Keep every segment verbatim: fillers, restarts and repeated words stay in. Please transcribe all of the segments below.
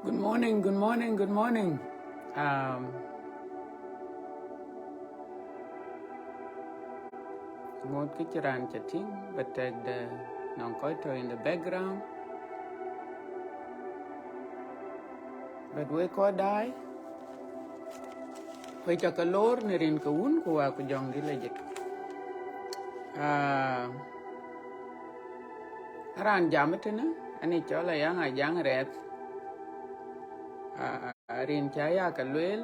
Good morning, good morning, good morning. Um, ŋot kë cï raan ca tïŋ, ba tɛ̈k de nɔŋ kɔc tɔ̈ in the background. But we kɔc daai, we ca ke lor në rin ke Wun ku Wä ku Jɔŋdït Lajik. Ah, raan jam ëtënë, ani cɔl Ayaŋ Ajaŋ Rɛɛth. Ah, rin ca ya ke lueel,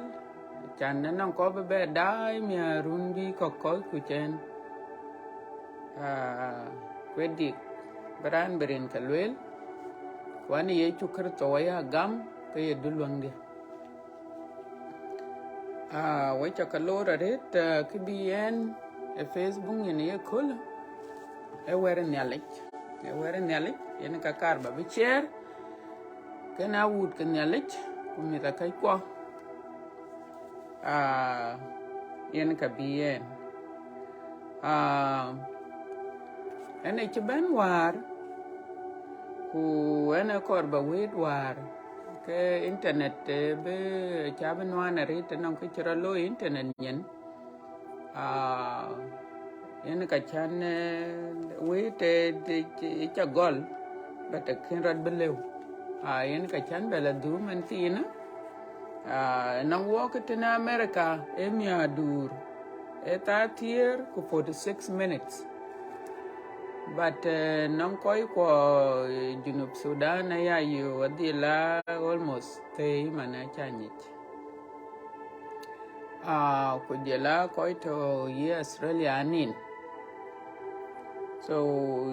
can në nɔŋ kɔc bï bɛ daai miäk run bï kɔ̈k kɔ̈k ku cɛn. Ah, ku ë dik, bï raan bï rin ke lueel, ku ani Yecu Kërtho aya gam ke ye duluäŋdiɛ̈. Ah, we ca ke lor arët, ah, kë bï yen ë Facebook yen ye köl, ë wɛ̈t ë Nhialic. Ë wɛ̈t ë Nhialic, yen ka kaar ba bï share, kën awuut ke Nhialic, ku mïth akëckuɔ. Ah, yen ka bï yen. Ah, ënë cï bɛ̈n wäär, ku ënë kɔɔr ba wëët wäär, ke internet, eh, bï, ca bï nuan arët, ënɔŋ kë cï rɔt looi internet nyin. Ah, yen ka can, eh, wëët, eh, de, de, ca gɔl, but akën rɔt bï lëu. Ah, yen ka can bɛ la dhum ënthiinë. Ah, nɔŋ wɔk tënë America, ë miäk duur, ë thaa thiëër ku forty six minutes. But, eh, nɔŋ kɔc kuɔ, eh, Junub Sudan aya yök adhil a almost thëi man aca nyic. Ah, ku jɔl a kɔc tɔ̈ ye Australia anin. So,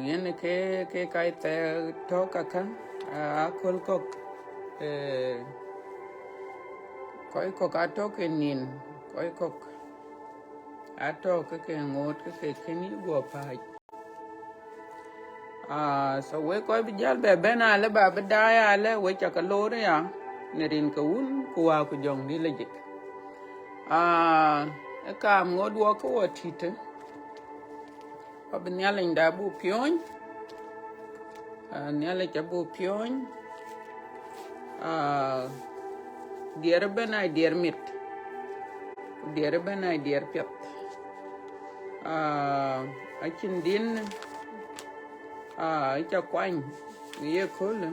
yen ke, ke ka thɛɛr tɔ̈ kaka, ah, aköl kɔ̈k, eh, kɔc kɔ̈k atɔ̈ ke nin, kɔc kɔ̈k atɔ̈ ke ke ŋoot ke ke kën yï guɔ pääc. Ah, so we kɔc bï jäl bɛ bɛ̈n alë ba bï daai alë, we ca ke lor ya, në rin ke Wun ku Wä ku Jɔŋdït Lajik. Ah, ë kaam ŋot wɔ ke wɔ tïtë, abï Nhialic da buk piɔ̈ɔ̈ny, ah, Nhialic abuk piɔ̈ɔ̈ny, ah, diɛɛr ëbɛ̈n aa diɛɛr mit, ku diɛɛr ëbɛ̈n aa diɛɛr piɛth. Ah, acïn din, ah, ca kuany në ye köölë,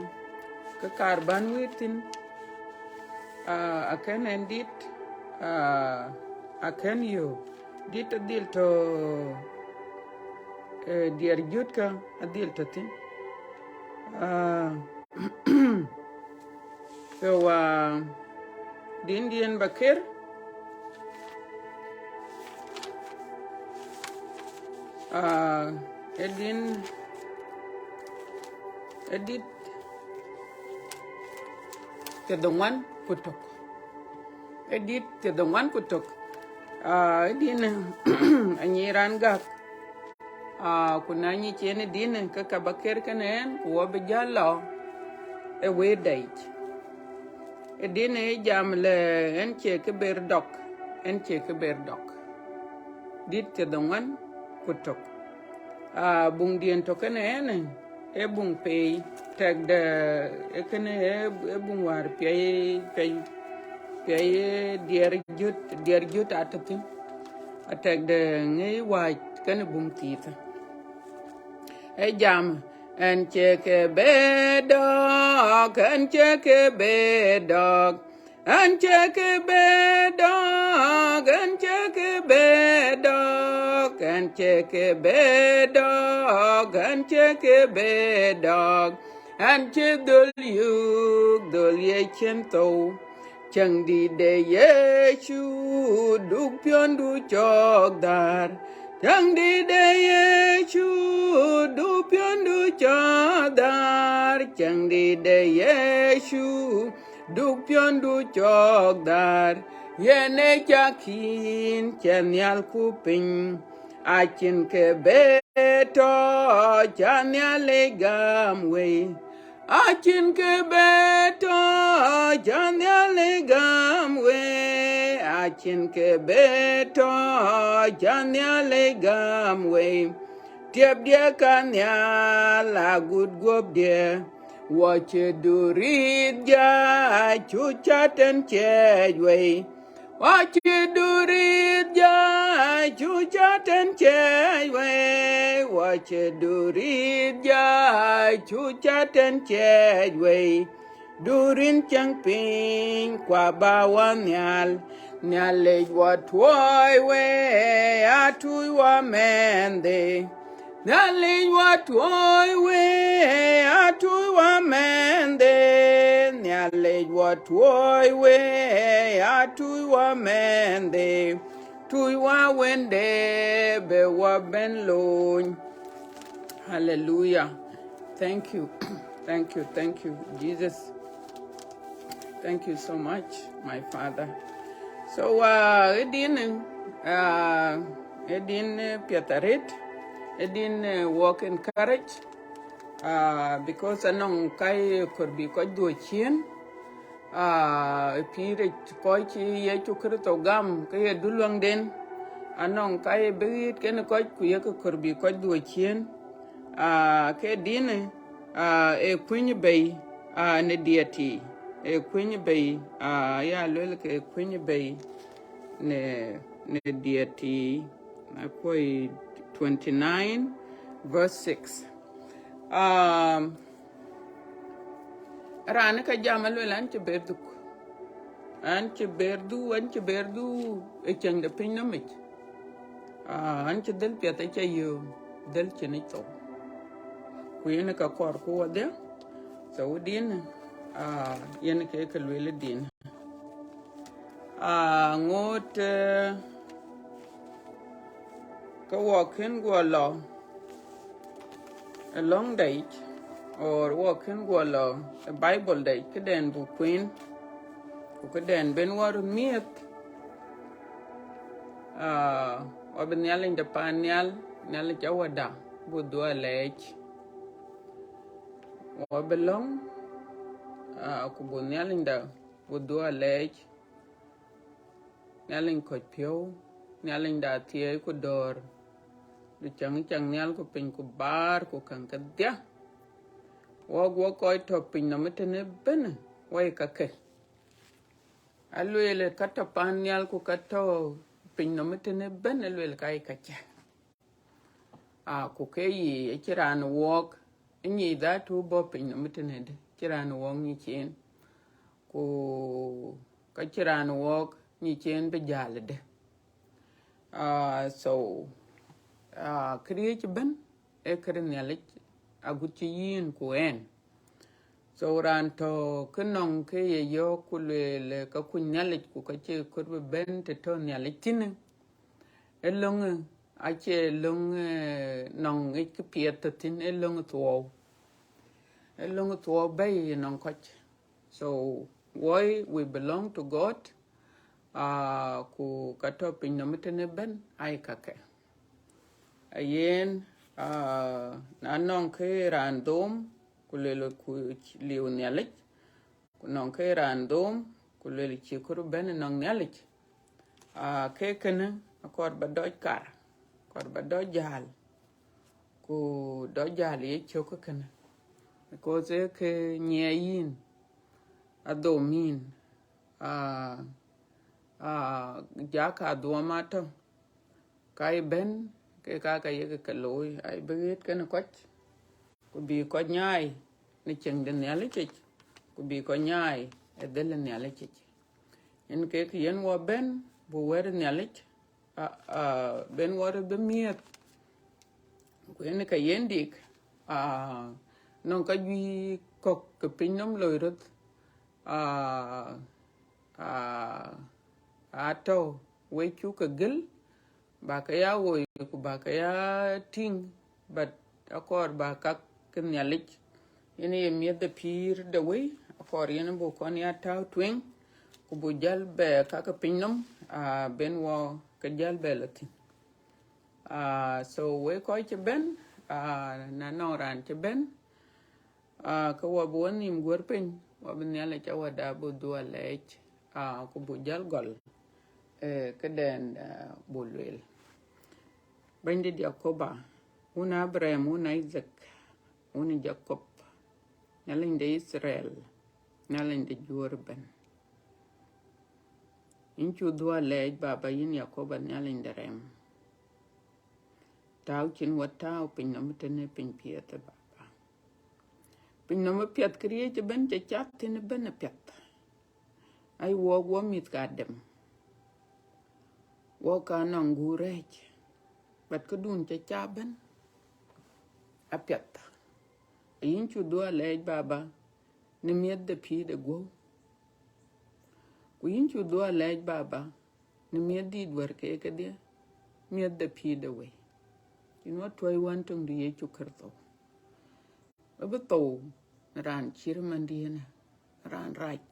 ke kaar bän wëët thïn, ah, akën ɛn dit, ah, akën yök, dit adhil tɔ̈, eh, diɛɛr jöt kä adhil tɔ̈ thïn. Ah, so, ah, din diɛn ba ker, ah, ë din, ë dit thiërdhoŋuan ku tök. Ë dit thiërdhoŋuan ku tök. Ah, ë din, anyic raan gäk. Ah, ku na nyic yen ë din, ke ka ba ker kënë ɛn, ku wɔ bï jäl lɔ ë wëëtda yic. Ë din ë jam lɛ, ɛn cie kë ber dɔk, ɛn cie kë ber dɔk. Dit thiërdhoŋuan ku tök. Ah, buŋdiɛn tɔ̈ kënë ɛn, ë buŋ pei, tɛ̈kdɛ, ë kënë ë, ë buŋ wäär piɛi, piɛi, piɛi diɛɛr jöt, diɛɛr jöt atɔ̈ thïn. Atɛ̈kdɛ ŋic wääc kënë buŋ thiithë. Ë jam, ɛn cie kë ber dɔk, ɛn cie kë ber dɔk, ɛn cie kë ber dɔk, ɛn cie kë ber dɔk, ɛn cie kë ber dɔk, ɛn cie kë ber dɔk, ɛn cï dhöl yök, dhöl ye cïn thou. Cäŋdït de Yecu, duk piɔ̈ndu cɔk dhär. Cäŋdït de Yecu, duk piɔ̈ndu cɔk dhär. Cäŋdït de Yecu, duk piɔ̈ndu cɔk dhär. Yen ë cak yïn cɛ nhial ku piny. Acïn kë ber tɔ̈ ca Nhialic gäm wei. Acïn kë ber tɔ̈ ca Nhialic gäm wei. Acïn kë ber tɔ̈ ca Nhialic gäm wei. Tiɛpdiɛ̈ ka nhial agut guɔ̈pdiɛ̈. Wɔ cï durit ja cu ca tɛn ciɛɛc wei. Wɔ cï durit ja cu ca tɛn ciɛɛc wei. Wɔ cï durit ja cu ca tɛn ciɛɛc wei. Durin cäŋ piny kua ba wɔ nhial. Nhialic wɔ tuɔɔi wei, atuc wɔ mɛnhde. Nhialic wɔ tuɔɔi wei, atuc wɔ mɛnhde. Nhialic wɔ tuɔɔi wei, atuc wɔ mɛnhde. Tuc wɔ wënde bï wɔ bɛn lony. Hallelujah. Thank you. Thank you. Thank you, Jesus. Thank you so much, my Father. So, uh, ë din, uh, ë din, uh, piɛth arët, ë din, uh, walk in courage, uh, because anɔŋ ka ye kɔɔr bï kɔc dhuɔ̈k ciëën, uh, ë pïïr ë kɔc cï Yecu Kërtho gam, ke ye duluäŋden, anɔŋ ka ye bï ɣet kenë kɔc, ku ye kɔɔr bï kɔc dhuɔ̈k ciëën, uh, ke din, uh, ë kuëny bei, uh, në diɛt yiic, ë kuëny bei, uh, ya luel ke kuëny bei në, në diɛt yiic, akuɔi twenty-nine, verse six. Um, raan ka jam aluel, an cï ber dhuk. An cï ber dhuk, an cï ber dhuk ë cieŋ de piny nɔm yic. Ah, an cï dhël piɛth aca yööm, dhël cïn yic thou. Ku yen ka kɔɔrku wɔdhia, so din, ah, yen ke ke lueel din. Ah, ŋot, eh, ke wɔ kën guɔ lɔ ë lɔ̈ŋda yic, or wɔ kën guɔ lɔ ë Bible da yic, këdɛn buk kueen, ku këdɛn ben wɔ röt miëth, ah, wɔ bï Nhialic de paan nhial, Nhialic Awäda, buk dhuɔ̈k alɛɛc. Wɔ bï lɔ̈ŋ, ah, ku buk Nhialic da buk dhuɔ̈k alɛɛc. Nhialic kɔc piɔ̈u, Nhialic da thiëëc ku dɔ̈ɔ̈r, du cäŋ cäŋ nhial ku piny ku baar ku käŋ kedhia. Wɔk, wɔk kɔc tɔ̈ piny nɔm ëtënë ëbën, wɔ ye käkë. Alueel ka tɔ̈ paan nhial ku ka tɔ̈ piny nɔm ëtënë ëbën, alueel ka ye käcë. Ah, ku ke yic, acïn raan wɔɔk ë nyic dhatu bɔ̈ piny nɔm ëtënë dë, cïn raan wɔɔk nyic en, ku ka cïn raan wɔɔk nyic en bï jäl ëdë. Ah, so, ah, këriëëc ëbën ee kërë Nhialic agut cï yïn ku ɛn. So raan tɔ̈ kë nɔŋ kë ye yɔ̈ɔ̈k ku lueel ka kuc Nhialic ku ka cï kɔɔr bï bɛ̈n të tɔ̈ Nhialic thïn, ë löŋë acie löŋ, eh, nɔŋ yic këpiɛth tɔ̈ thïn, ë löŋ thuɔɔu. Ë löŋ thuɔɔu bɛ̈i nɔŋ kɔc. So, why we belong to God, ah, ku ka tɔ̈ piny nɔm ëtënë ëbën, aye käkë. Ayen, ah, na nɔŋ kë raan dhom, ku lueel ku liu Nhialic, ku nɔŋ kë raan dhom, ku lueel cï kɔɔr bɛ̈n nɔŋ Nhialic. Ah, ke kënë akɔɔr ba dɔc kar, akɔɔr ba dɔc jäl, ku dɔc jäl ye cök kënë, because ee kë nyiɛɛi yïn, adhom yïn, ah, ah, jak adhuɔm atɔ̈, ka ye bɛ̈n, ke ka ka yek ke looi, aye bï ɣet kenë kɔc, ku bï kɔc nyaai në cieŋ de Nhialic yic, ku bï kɔc nyaai ë dhël ë Nhialic yic. Yen kek yen wɔ bɛ̈n, buk wɛ̈t Nhialic, ah, ah, ben wɔ röt bï miëth. Ku yen ka yen dik, ah, nɔŋ ka juëc kɔ̈k ke piny nɔm loi röt, ah, ah, atɔ̈ wek cuk ke gël, ba ke ya woi ku ba ke ya tïŋ, but akɔɔr ba kak ke Nhialic, yen ye miëth de pïïr de wei, akɔɔr yen buk kɔn ya tääu tueŋ, ku buk jäl bɛ kak ke piny nɔm, ah, ben wɔ ke jäl bɛ lɔ thïn. Ah, so wek kɔc cï bɛ̈n, ah, na nɔŋ raan cï bɛ̈n, ah, ke wɔ bï wɔ nhïïm guɔ̈r piny, wɔ bï Nhialic Awäda buk dhuɔ̈k alɛɛc, ah, ku buk jäl gɔl, eh, këdɛn, eh, buk lueel. Bɛ̈nydït Yakoba, wun Abraham, wun Isaac, wun Jacob, Nhialic de Itharel, Nhialic de juöör ëbɛ̈n. Yïn cuk dhuɔ̈k lɛɛc, Baba, yïn Yakoba Nhialic de rem. Tääu cïn wɔ tääu pinynhom tënë piny piɛth, Baba. Pinynhom piɛth këriëëc ëbɛ̈n, cï cath thïn ëbɛ̈n apiɛth. Ai, wɔk wɔ mïth ka dem. Wɔk ka nɔŋ guur rɛɛc. But këdun cï cath ëbɛ̈n apiɛth. Yïn cuk dhuɔ̈k lɛɛc, Baba, në miëth de pïïr de guɔ̈u. Ku yïn cuk dhuɔ̈k lɛɛc, Baba, në miëth dït wär ke kedhie, miëth de pïïr de wëi. Yïn wɔ tuɔ̈c Wën töŋdu Yecu Kërtho. Wɔ bï thou në raan cït mandiɛ̈n, raan rac.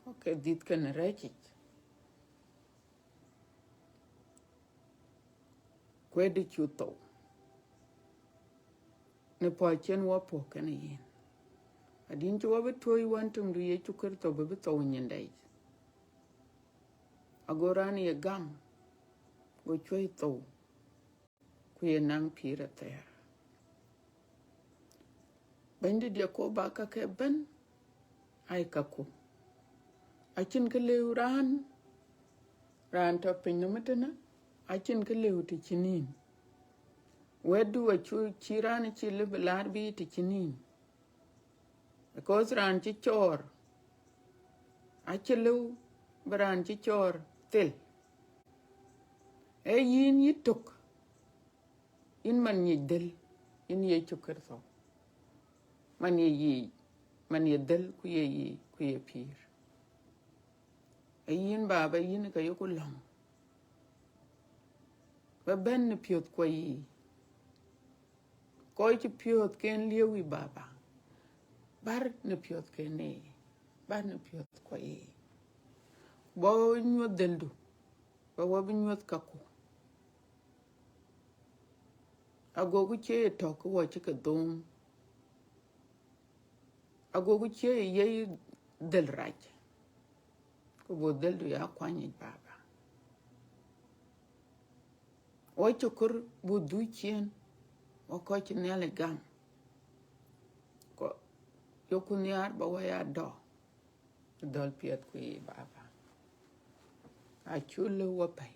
Wɔ ke dhiëth kenë rɛ̈ɛ̈c yic. Ku ë dï cuk thou në puɔ̈u cïn wɔ puɔ̈k kenë yïn. Adïn cï wɔ bï tuɔ̈c Wën töŋdu Yecu Kërtho bï bï thou nyindɛ̈ yic. Ago raan ye gam, go cuɔ̈c thou, ku ye naŋ pïïr athɛɛr. Bɛ̈nydït, Yakoba, ka ke bɛ̈n, ai, kaku. Acïn kë lëu raan, raan tɔ̈ pinynhom tënë, acïn kë lëu të cïn yïn. Wɛ̈tdu acuk cï raan cï lëu bï laar bï të cïn yïn. Because raan cï cɔɔr, acï lëu bï raan cï cɔɔr thel. Ee yïn yï tök, yïn man ŋic dhël, yïn Yecu Kërtho. Man ye yic, man ye dhël, ku ye yic, ku ye pïïr. Ee yïn, Baba, yïn ke yeku lɔ̈ŋ. Ba bɛ̈n në piɔ̈th kuɔ yiic. Kɔc cï piɔ̈thken liëëu yic, Baba, bär në piɔ̈thken yiic, bär në piɔ̈th kuɔ yiic. Ba wɔ nyuɔ̈th dhëldu, ba wɔ bï nyuɔ̈th kaku. Agoku cie ye tɔ̈ ke wɔ cï ke dhööm. Agoku cie ye yei dhël rac, ku bï dhëldu ya kuany yic, Baba. Wɔ cï kɔɔr bï dhuk ciëën, wɔ kɔc cï Nhialic gam. Ku yeku nhiaar ba wɔ ya dɔ̈ dhɔ̈l piɛth kuɔ yiic, Baba. Acuk lëu wɔ pɛ̈i.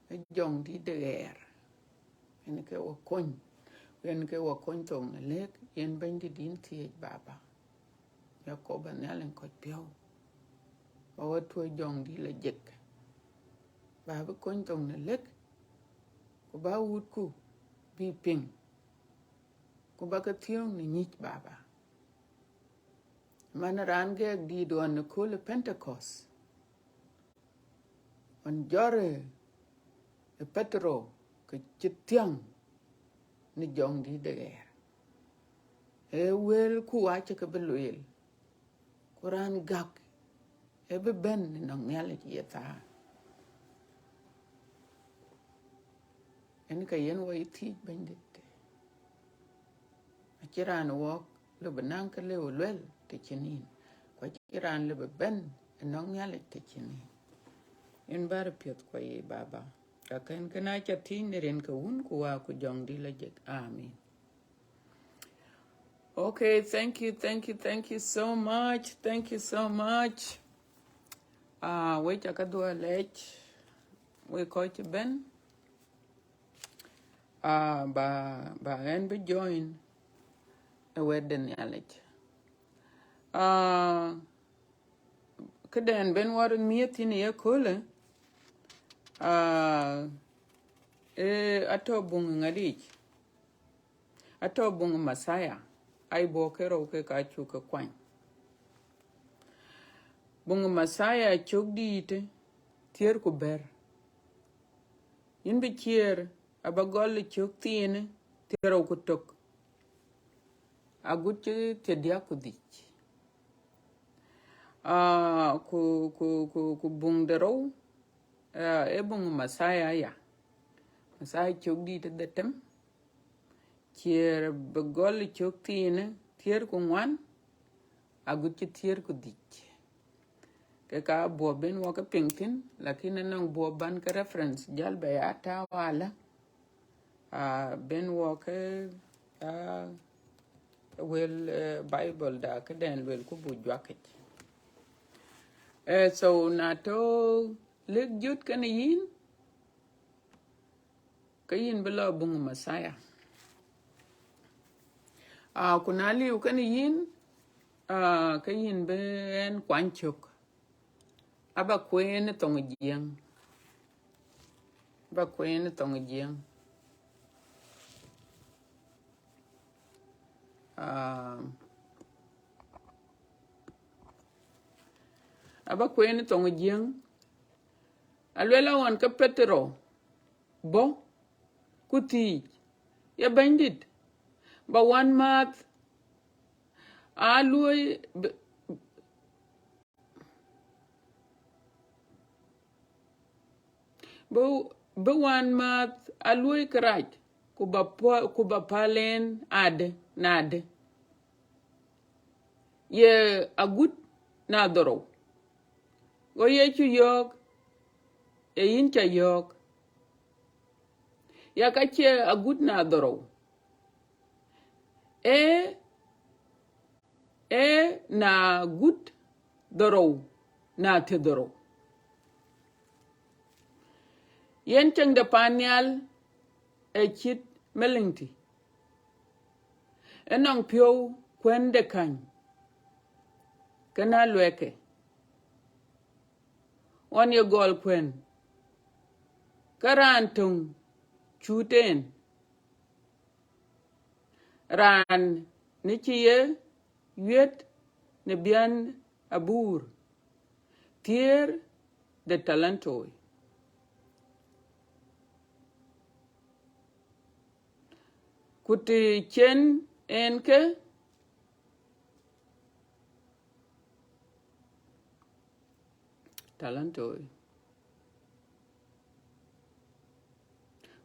Ee Jɔŋdït de ɣɛɛr, yen ke wɔ kony, yen ke wɔ kony thoŋ në lëk, yen Bɛ̈nydït yïn thiëëc, Baba. Yakoba Nhialic kɔc piɔ̈u, ba wɔ tuɔ̈c Jɔŋdït la jek, ba bï kony thoŋ në lëk, ku ba wutku bï piŋ, ku ba ke thiɔ̈ɔ̈ŋ në nyic, Baba. Man raan gɛɛk dït ɣɔn në kööl ë Pentecost, ɣɔn jɔt ë Petero ke cï thiäŋ në Jɔŋdït de ɣɛɛr. Ee wëlku acï ke bï lueel, ku raan gäk ee bï bɛ̈n në nɔŋ Nhialic ye thaar. Yen ke yen wɔ ye thiëëc, Bɛ̈nydït. Acïn raan wɔɔk lëu bï naŋ kë lëu lueel të cïn yïn, ku acïn raan lëu bï bɛ̈n ënɔŋ Nhialic të cïn yïn. Yen bär piɔ̈th kuɔ yiic, Baba. Ka kën kënë aca thiëëc në rin ke Wun ku Wät ku Jɔŋdït la jek. Amen. Okay, thank you, thank you, thank you so much, thank you so much. Ah, wek ca ke dhuɔ̈k lɛc, wek kɔc cï bɛ̈n. Ah, ba, ba ɣɛn bï join ë wɛ̈t de Nhialic. Ah, këdɛn bï wɔ röt miëth thïn ye köölë, ah, ee atɔ̈ buŋ ŋadic, atɔ̈ buŋ Mathayo, ai, buɔk ke rou ke ka cuk ke kuany. Buŋ Mathayo cök dïït thiëër ku bɛ̈t. Yïn bï ciëër, aba gɔl ë cök thiin thiërrou ku tök, agut cï thiërdiäk ku dhïc. Ah, ku, ku, ku, ku buŋ de rou, ah, ee buŋ Mathayo aya. Mathayo cök dïït ë dhetem, ciëër bï gɔl ë cök thiin thiëër ku ŋuan, agut cï thiëër ku dhïc. Ke ka buɔk bï wɔ ke piŋ thïn, lakin anɔŋ buɔk ban ke reference jäl bɛ ya tääu alä. Ah, bï wɔ ke, ah, wël, eh, Bible da këden luel ku buk juakic. Eh, so na tɔ̈ lëk jɔt kenë yïn, ke yïn bï lɔ buŋ Messiah. Ah, ku na liu kenë yïn, ah, ke yïn bï ɣɛn kuany cök. Aba kueen ë thoŋ Jiëŋ. Aba kueen ë thoŋ Jiëŋ. Ah, aba kueen ë thoŋ Jiëŋ. Aluel aɣɔn ke Petero bɔ̈ ku thiëëc, ye Bɛ̈nydït, ba wänmääth aa luɔi, bï, bï, bï wänmääth aa luɔi kërac, ku ba pɔ-, ku ba päl en adï, nadï? Ye agut na dhorou. Go Yecu yɔ̈ɔ̈k, ee yïn ca yɔ̈ɔ̈k. Ya ka cie agut na dhorou. Ee, ee na gut dhorou, na thiërdhorou. Yen ceŋ de pan nhial ee cït melik tï. Ënɔŋ piɔ̈u kuën de käny, kenë aluɛɛke. Ɣɔn ye gɔl kuën, ke raan töŋ cuut en, raan në cï ye wiët në biän abuur, thiëër de talantoi. Ku të cen en ke talantoi,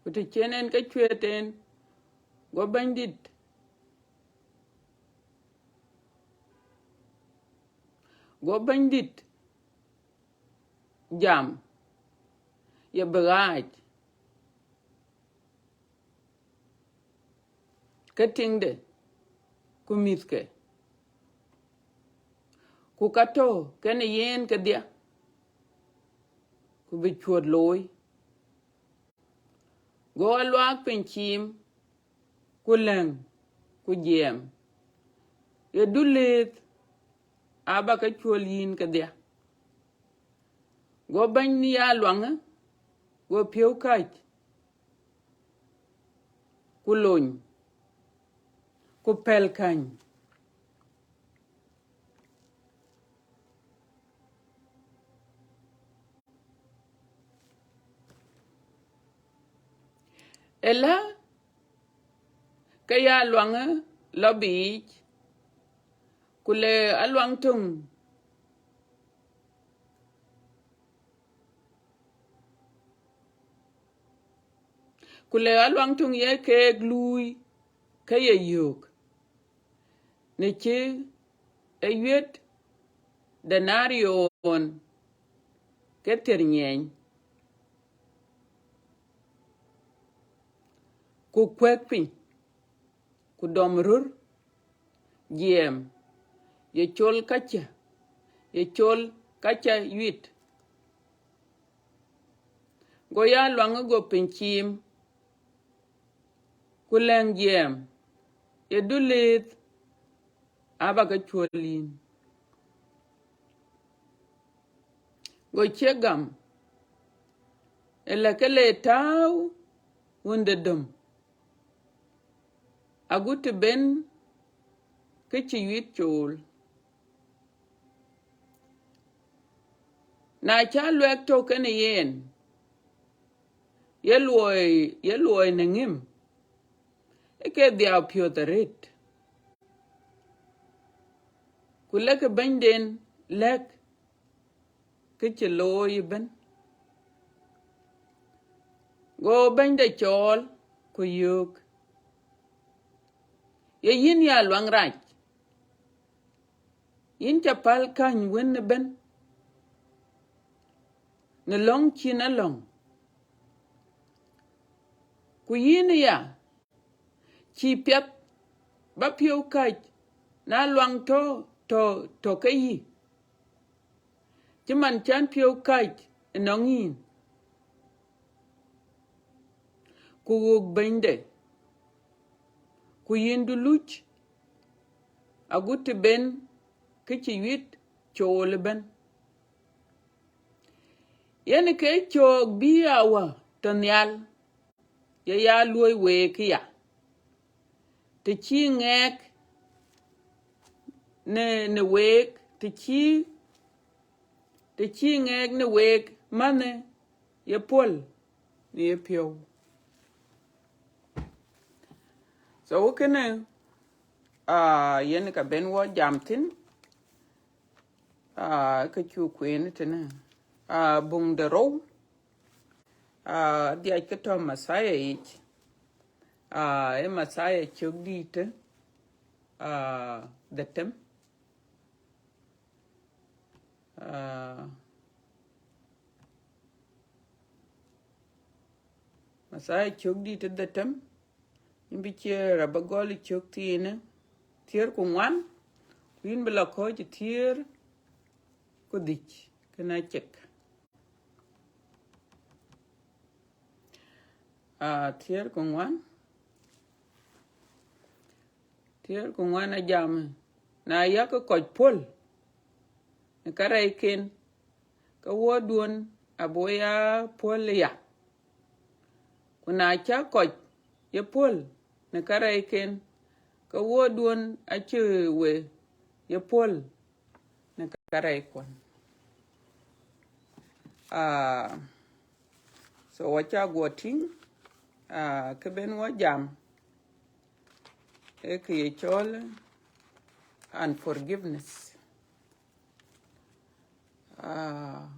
ku të cen en ke cuëët en, go Bɛ̈nydït, go Bɛ̈nydït jam, ye bï ɣaac ke tiŋde ku mïthke, ku ka tɔ̈ kenë yen kedhie, ku bï cuöt looi. Go aluaak piny ciim, ku lɛ̈ŋ, ku jiɛɛm, ye du lëëth aba ke cuöl yïn kedhie. Go bɛ̈ny ya luaŋë, go piɔ̈u käc, ku lony, ku pɛ̈l käny. Ëlä, ke ya luaŋë lɔ biic, ku le aluaŋ töŋ, ku le aluaŋ töŋ ye keek luui ke ye yök, në cï e wiët denarion ke thiëër nyiɛɛny, ku kuɛ̈k piny, ku dɔm röl, jiɛɛm, ye col kacä, ye col kacä wiët. Go ya luaŋë go piny ciim, ku lɛ̈ŋ jiɛɛm, ye du lëëth aba ke cuöl yïn. Go cie gam, ëlä, ke le tääu wun de döm, agut të ben ke cï wiët cool. Na ca luɛk tɔ̈ kenë yen, ye luɔi, ye luɔi në ŋim, ë ke dhiau piɔ̈th arëët. Ku lëkkë bɛ̈nyden lɛ̈k kë cï looi ëbën. Go bɛ̈nyde cɔɔl, ku yöök, ye yïn ya luaŋ rac, yïn ca päl käny wën ëbën, në lɔ̈ŋ cïn alɔ̈ŋ. Ku yïn aya, cïï piɛth ba piɔ̈u käc, na luaŋ tɔ̈, tɔ̈, tɔ̈ ke yï, cï man cän piɔ̈u käc ënɔŋ yïn, ku ɣok bɛ̈nyde, ku yïndu luc, agut të ben kë cï wït cool ëbën. Yen ke cöök bï Awä tɔ̈ nhial, ye ya luɔ̈i week këya. Të cï ŋɛk në, në week, të cï, të cï ŋɛk në week, mänhë ye puɔ̈l në ye piɔ̈u. So kënë, ah, yen ka ben wɔ jam thïn, ah, ke cuk kueen tënë, ah, buŋ de rou, ah, dhiac ke tɔ̈ Mathayo yic, ah, ë Mathayo cök dïïtë, ah, dhetem, ah, Mathayo cök dïïtë dhetem, yïn bï ciëër abä gɔl ë cök thiinë, thiëër ku ŋuan, ku yïn bï la kɔ̈ɔ̈c ë thiëër ku dhïc, kën acek. Ah, thiëër ku ŋuan, thiëër ku ŋuan ajam, na yak kɔc puɔ̈l në karɛcken, ke wuɔ̈ɔ̈duɔ̈n abï ya puɔ̈l ëya. Ku na cä kɔc ye puɔ̈l në karɛcken, ke wuɔ̈ɔ̈duɔ̈n acï we ye puɔ̈l në karɛckuɔ̈n. Ah, so wɔ cä guɔ tïŋ, ah, kë ben wɔ jam, ee kë ye cɔl unforgiveness. Ah,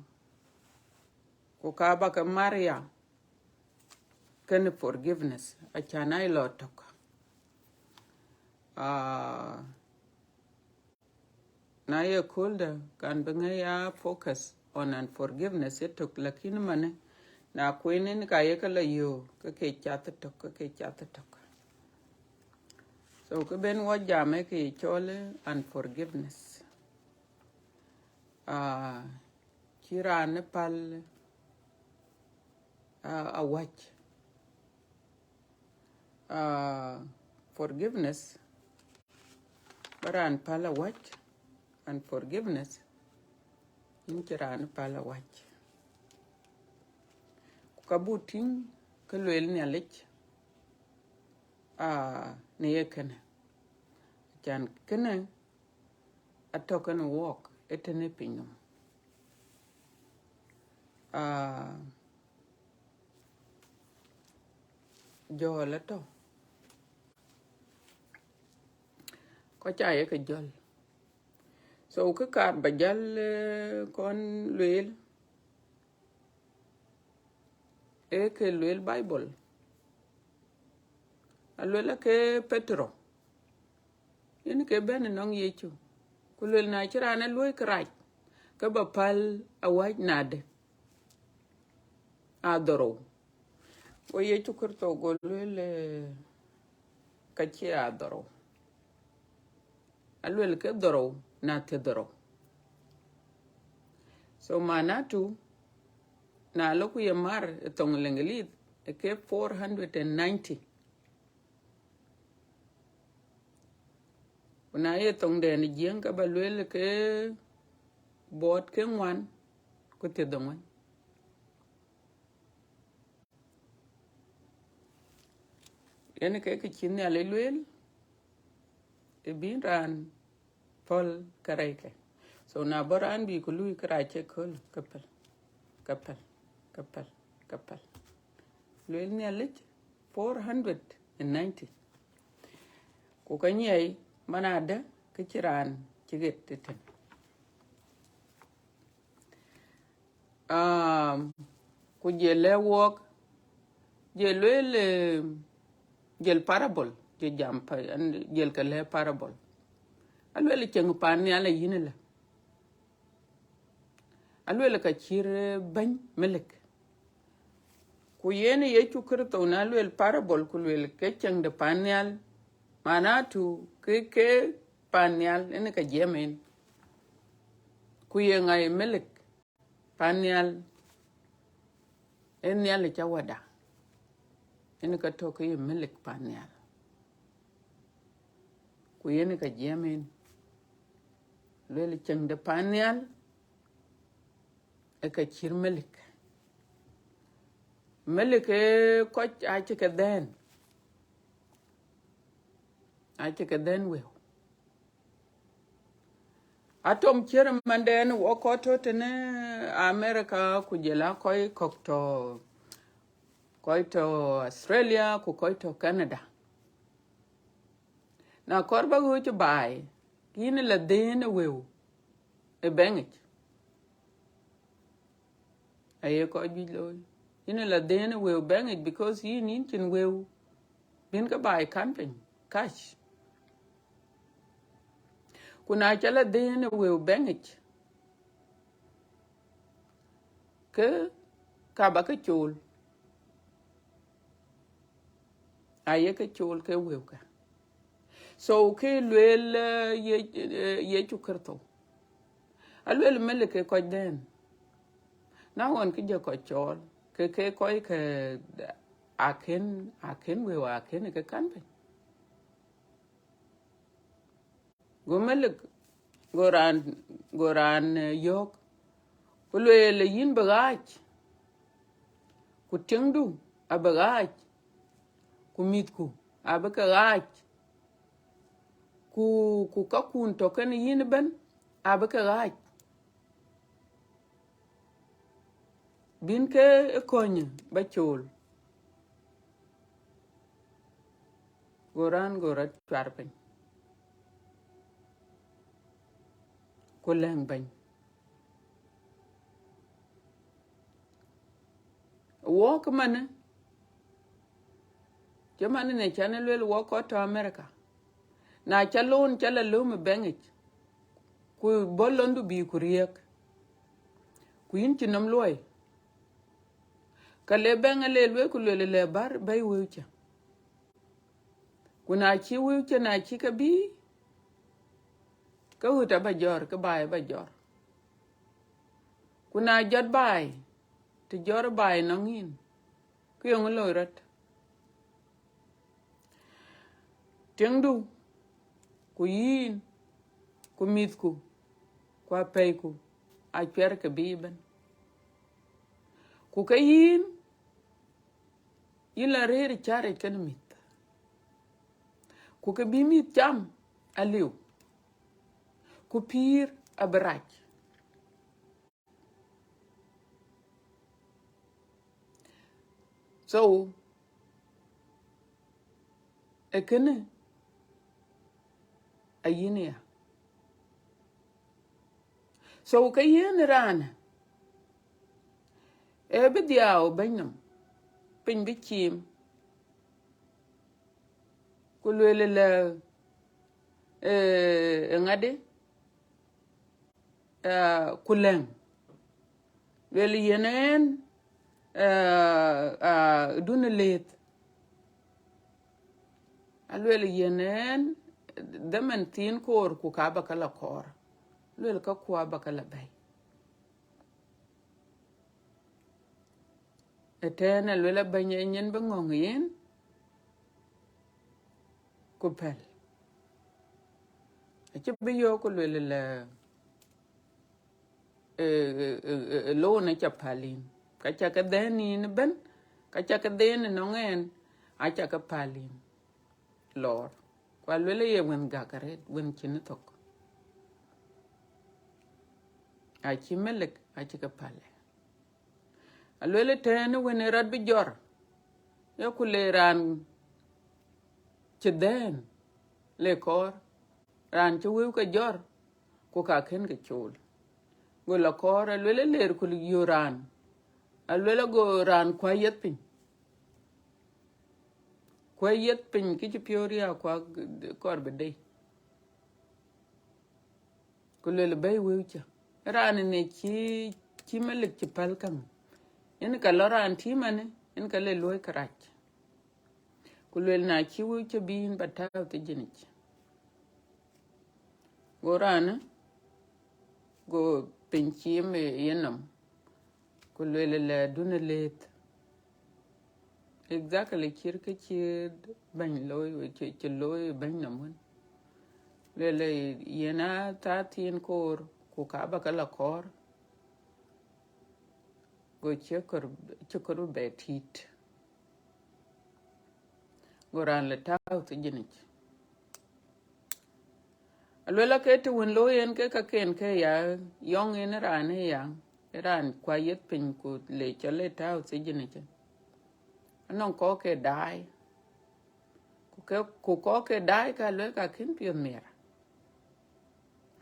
ku ka bä ke Maria, kënë forgiveness, acan aa lɔ tök. Ah, na ye kööldä, kan bï ŋäc ya focus on unforgiveness ye tök, lakin manë, na kueen en ka ye ke la yöök, ke ke cath tök, ke ke cath tök. So kë ben wɔ jam ee kë ye cɔl unforgiveness. Ah, cï raan ë päl, ah, awäc. Ah, forgiveness, ba raan päl awäc, and forgiveness, yïn cï raan ë päl awäc. Ku ka buk tïŋ kë lueel Nhialic, ah, në ye kënë. Acan kënë atɔ̈ kënë wɔɔk ëtënë pinynhom. Ah, jɔl atɔ̈, kɔc aa ye ke jɔl. So kë kaar ba jäl, eh, kɔn lueel, ee kë lueel Bible. Alueel ake Petero, yen ke bɛ̈n ënɔŋ Yecu, ku lueel, na cï raan ë luɔ̈i kërac, ke ba päl awäc nadë? Adhorou. Go Yecu Kërtho go lueel, eh, ka cie adhorou. Alueel ke dhorou, na thiërdhorou. So manatu, na lɔ ku ye mar ë thoŋ Leŋlith, ë ke four hundred and ninety. Ku na ye thoŋdɛn ë Jiëŋ, ke ba lueel ke buɔɔt ke ŋuan ku thiërdhoŋuan. Yen ke kë cï Nhialic lueel, të bïn raan päl kärɛcke. So na bɔ̈ raan bï ku luui kërac ëkööl, ke päl, ke päl, ke päl, ke päl. Lueel Nhialic four hundred and ninety. Ku ka nyiɛɛi man adë, ke cï raan cï ɣet ëtën. Um, ku jël lɛ̈k wɔɔk, jël lueel, eh, jël parable, jël jam pa-, an, jël ke lɛ̈k parable. Alueel cieŋ pan nhial ayïn ëlë. Alueel ka cït, eh, bɛ̈ny melik. Ku yen Yecu Kërtho na lueel parable, ku lueel ke cieŋ de pan nhial, Manatu, ke, ke pan nhial, ënë ka jiɛɛm en. Ku ye ŋa ye melik pan nhial? Ee Nhialic Awäda. Ënë ka tɔ̈ ke ye melik pan nhial. Ku yen ka jiɛɛm en. Lueel cieŋ de pan nhial, ee ka cït melik. Melik ee kɔc acï ke dhɛ̈n. Acï ke dhɛ̈n wëu. Atom cït manden wɔ kɔc tɔ̈ tënë America, ku jɔl a kɔc kɔ̈k tɔ̈, kɔc tɔ̈ Australia, ku kɔc tɔ̈ Canada. Na kɔɔr ba ɣööc baai, yïn la dhëën ë wëu ë bɛ̈ŋic. Aye kɔc juëc looi. Yïn la dhëën ë wëu bɛ̈ŋic, because yïn, yïn cïn wëu bïn ke baai kan piny, cash. Ku na ca la dhëën ë wëu bɛ̈ŋic, ke ka ba ke cool. Aye ke cool ke wëu ke. So ke lueel, eh, Ye-, eh, Yecu Kërtho. Alueel melik ke kɔc dhɛ̈n. Na ɣɔn ke jɔ kɔc cɔɔl, ke, ke kɔc ke akën, akën wëu, akën ke kan piny. Go melik, go raan, go raan, eh, yɔ̈ɔ̈k, ku lueel, yïn bï ɣaac, ku tiŋdu abï ɣaac, ku mïthku abï ke ɣaac, ku, ku kakun tɔ̈ kenë yïn ëbɛ̈n abï ke ɣaac. Bïn ke ë kɔ̈ny ba cool. Go raan go rɔt cuar piny, ku lɛ̈ŋ bɛ̈ny. Wɔ ke manë, cï manë në can ë lueel wɔ kɔc tɔ̈ America. Na ca loan ca la lööm ë bɛ̈ŋic, ku bɔ̈ lɔndu bï ku riëëk, ku yïn cï nɔm luɔi, ka le bɛ̈ŋ ale lueel ku lueel lɛ bär bɛ̈i wëu cä. Ku na cï wëu cä, na cï ke bï, ke ɣöt aba jɔ̈ɔ̈r, ke baai aba jɔ̈ɔ̈r. Ku na jɔt baai, të jɔ̈ɔ̈r baai nɔŋ yïn, ke yeŋö loi rɔt? Tiŋdu, ku yïn, ku mïthku, ku apɛiku, acuɛr ke bï ëbɛ̈n. Ku ke yïn, yïn la rëër ë cäric kenë mïth. Ku ke bï mïth cam aliu, ku pïïr abï rac. So, ee kënë ayïn ya. So, ke yen raanë, ee bï dhiau bɛ̈ny nɔm, piny bï ciim, ku lueel lɛ, ee, ee ŋadï, ee, ku lɛ̈ŋ. Lueel yen ɛn, ee, ee, dun ë lëëth. Alueel yen ɛn, dhaman thiin koor ku ka ba ke la kɔɔr. Lueel ka ku aba ke la bɛ̈i. Ëtɛ̈ɛ̈n alueel abɛ̈ny ë nyin bï ŋɔ̈ŋ yen, ku pɛ̈l. Acï bï yɔ̈ɔ̈k ku lueel lɛ, ee, ee, ee, ee, loan aca päl yïn. Ka ca ke dhɛ̈n yïn ëbɛ̈n, ka ca ke dhɛ̈n ënɔŋ ɛn, aca ke päl yïn. Lɔɔr. Ku alueel ye wën gäk arëët, wën cïn thök. Acï melik, acï ke päl ë. Alueel ëtɛ̈ɛ̈n wën ë rɔt bï jɔr, ee ku le raan cï dhɛ̈n le kɔɔr, raan cï wëu ke jɔr, ku ka kën ke cool. Go la kɔɔr, alueel ë ler ku yök raan, alueel ago raan kuac yeth piny. Kuac yeth piny kë cï piɔ̈u riääk kuak kɔɔr bï dei. Ku lueel bɛ̈i wëu cä. Raan ënë cï, cï melik cï päl käŋ. Yen ka lɔ raan tïï manë, yen ka le luɔi kërac. Ku lueel, na cï wëu cï bï yïn ba tääu thijinic. Go raanë, go piny cim ë yenɔm. Ku lueel, lɛɛrdun ë lëëth. Exactly, cït kë cï bɛ̈ny looi, cï, cï looi bɛ̈ny nɔm wën. Lueel, yen aa thaa thiin koor, ku ka ba ke la kɔɔr. Go cï kɔɔr, cï kɔɔr bɛ tït. Go raan la tääu thijinic. Alueel, ake të wën looi yen ke kaken ke ya yɔŋ yen raan ë ya, raan kua yeth piny ku le cɔl le tääu thijinic. Anɔŋ kɔ̈k ke daai. Ku ke, ku kɔ̈k ke daai ka lueel ka kën piɔ̈th miɛr.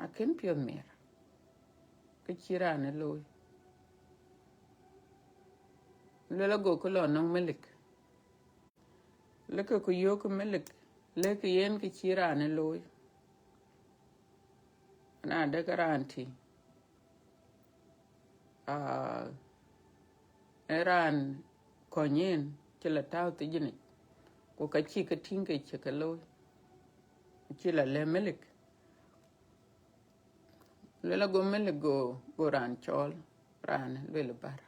Akën piɔ̈th miɛr. Kë cï raan ë looi. Lueel, ago kë lɔ nɔŋ melik. Lëkë ku yöök melik, lëkë yen kë cï raan ë looi. Na dek raan tï, aa, ë raan kɔny yen cï la tääu thijinic, ku ka cï ke tïŋ ke cï ke looi, cï la lɛ̈k melik. Lueel, ago melik go, go raan cɔɔl, raan lueel bär.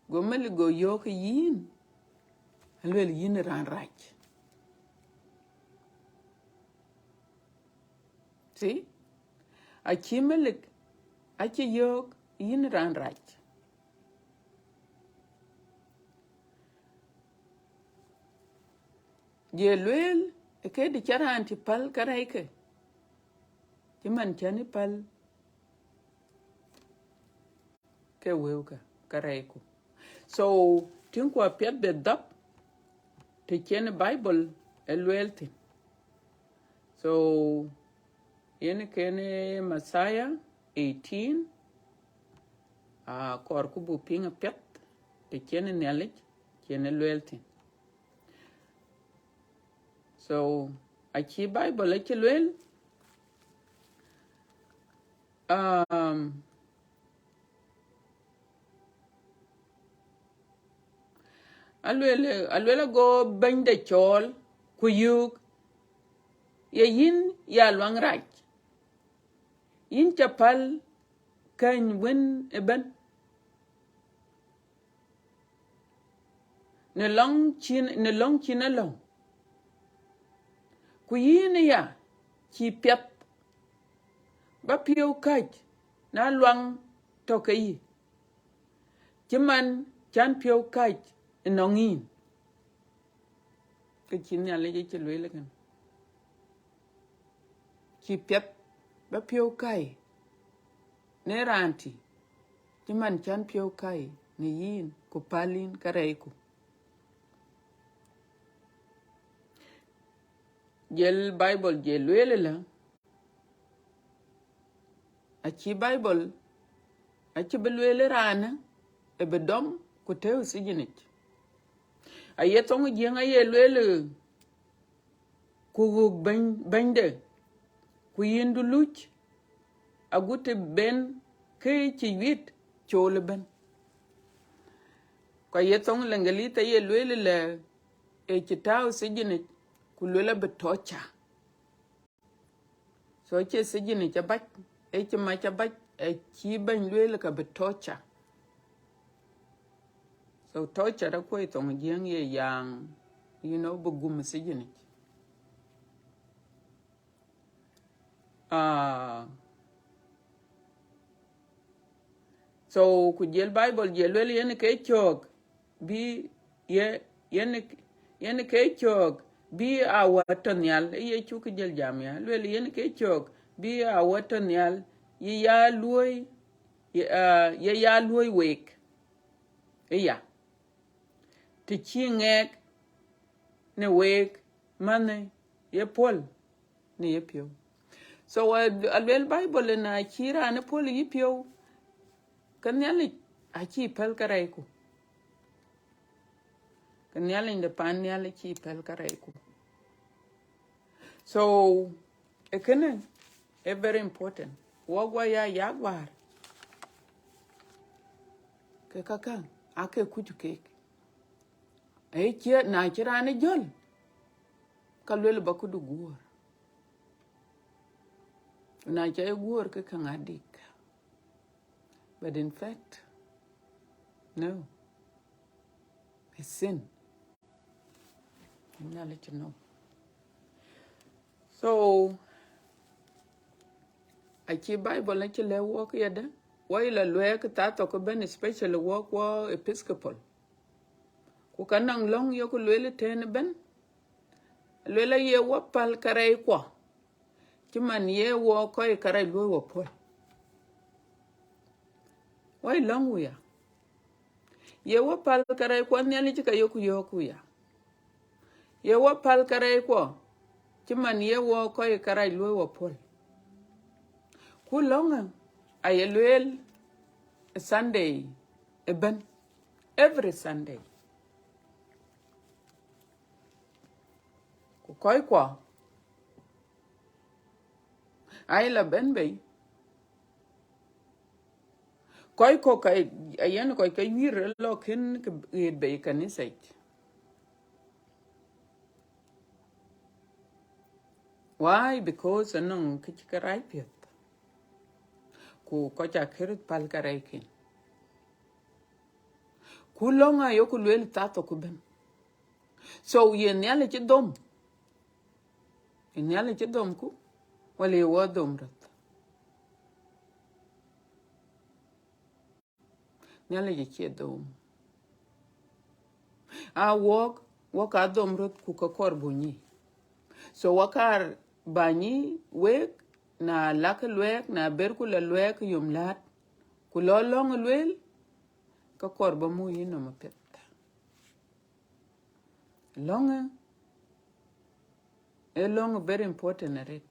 Go melik go yöök yïn, alueel, yïn raan rac. See? Acï melik, acï yöök yïn raan rac. Ye lueel, ë këdï ca raan tï päl kärɛckë, cï man cän ë päl ke wëukë kärɛcku. So, tïŋku apiɛth bï dhɔ̈p të cïn Bible ë lueel thïn. So, yen kënë Mathayo eighteen, aa, kɔɔrku buk piŋ apiɛth të cïn Nhialic cïn ë lueel thïn. So, acï Bible acï lueel, um, alueel, alueel ago bɛ̈nyde cɔɔl, ku yöök, ye yïn ya luaŋ rac, yïn ca päl kɛ̈ny wën ëbɛ̈n në lɔŋ cïn, në lɔŋ cïn alɔŋ. Ku yïn aya cïï piɛth ba piɔ̈u käc në luaŋ tɔ̈ ke yï, cï man cän piɔ̈u käc ënɔŋ yïn. Kë cï Nhialic acï lueel kënë. Cïï piɛth ba piɔ̈u käi në raan tï, cï man cän piɔ̈u käi në yïn, ku päl yïn kärɛcku. Jël Bible jël lueel ëlä, acï Bible acï bï lueel raanë ë bï dɔm ku tëëu thijinic. Aye thoŋ Jiëŋ aye lueel, ku ɣöök bɛ̈ny, bɛ̈nyde, ku yïndu luc, agut të ben kë cï wit cool ëbɛ̈n. Ku aye thoŋ Lëŋgelith aye lueel lɛ, ë cï tääu thijinic, ku lueel abï torture. So, acie thijinic abac, ë cï mac abac, ë cï bɛ̈ny lueel ka bï torture. So, torture akuɔi thoŋ Jiëŋ ye yaaŋ, you know, bï gum thijinic. Ah. So, ku jël Bible jël lueel yen ke cöök bï ye, yen, yen ke cöök bï awär tɔ̈ nhial, ë Yecu kë jël jam ya, lueel yen ke cöök bï awär tɔ̈ nhial, ye ya luɔ̈i, ye, ah, ye ya luɔ̈i week. Ëya. Të cï ŋɛk në week, mänë ye puɔ̈l në ye piɔ̈u. So, a, alueel Bible, na cï raan ë puɔ̈l yï piɔ̈u, ke Nhialic acïï päl kärɛcku. Ke Nhialic de pan nhial acïï päl kärɛcku. So, ë kënë ë very important. Wok guɔ ya yak wäär. Ke käkkä, ake kuc keek. Aye cie, na cï raan ë jɔl, ka luel ba këdu guɔ̈ɔ̈r. Na ca ye guɔ̈ɔ̈r ke ka ŋa dik. But in fact, no. It's sin. Nhialic no. So, acï Bible acï lɛ̈k wɔk yadë, wɔ ye la luɛɛk thaa thok ëbɛ̈n, especially wɔk wɔ Episcopal. Ku ka nɔŋ lɔ̈ŋ yeku lueel ëtɛ̈ɛ̈n ëbɛ̈n, lueel aye wɔ päl kärɛckuɔ, cï man ye wɔ kɔc kärɛc luɔ̈i wɔ puɔ̈l. Wɔ ye lɔ̈ŋ wia. Ye wɔ päl kärɛckuɔ, Nhialic ka yeku yɔ̈ɔ̈k wia. Ye wɔ päl kärɛckuɔ, cï man ye wɔ kɔc kärɛc luɔ̈i wɔ puɔ̈l. Ku lɔ̈ŋë aye lueel Sunday ëbɛ̈n, every Sunday. Ku kɔckuɔ aye la bɛ̈n bei. Kɔc kɔ̈k ka, ayen kɔc ke wïïr ë lɔ kën ke ɣet bei kanitha yic. Why? Because anɔŋ kë cï ke rac piɛth. Ku kɔc akë röt päl kärɛcken. Ku lɔ̈ŋ ayeku lueel thaa thok ëbɛ̈n. So, ye Nhialic cï dhom? Ye Nhialic cï dhomku? Wala ye wɔ dhom röth? Nhialic acie dhom. A wɔk, wɔk aa dhom röth ku ka kɔɔr buk nyic. So, wɔ kaar ba nyic wek, na lakë luɛɛk, na berku la luɛɛk yom läät, ku lɔ lɔ̈ŋ lueel, ka kɔɔr ba muk yïnɔm apiɛth. Lɔ̈ŋë, ee lɔ̈ŋ very important arët.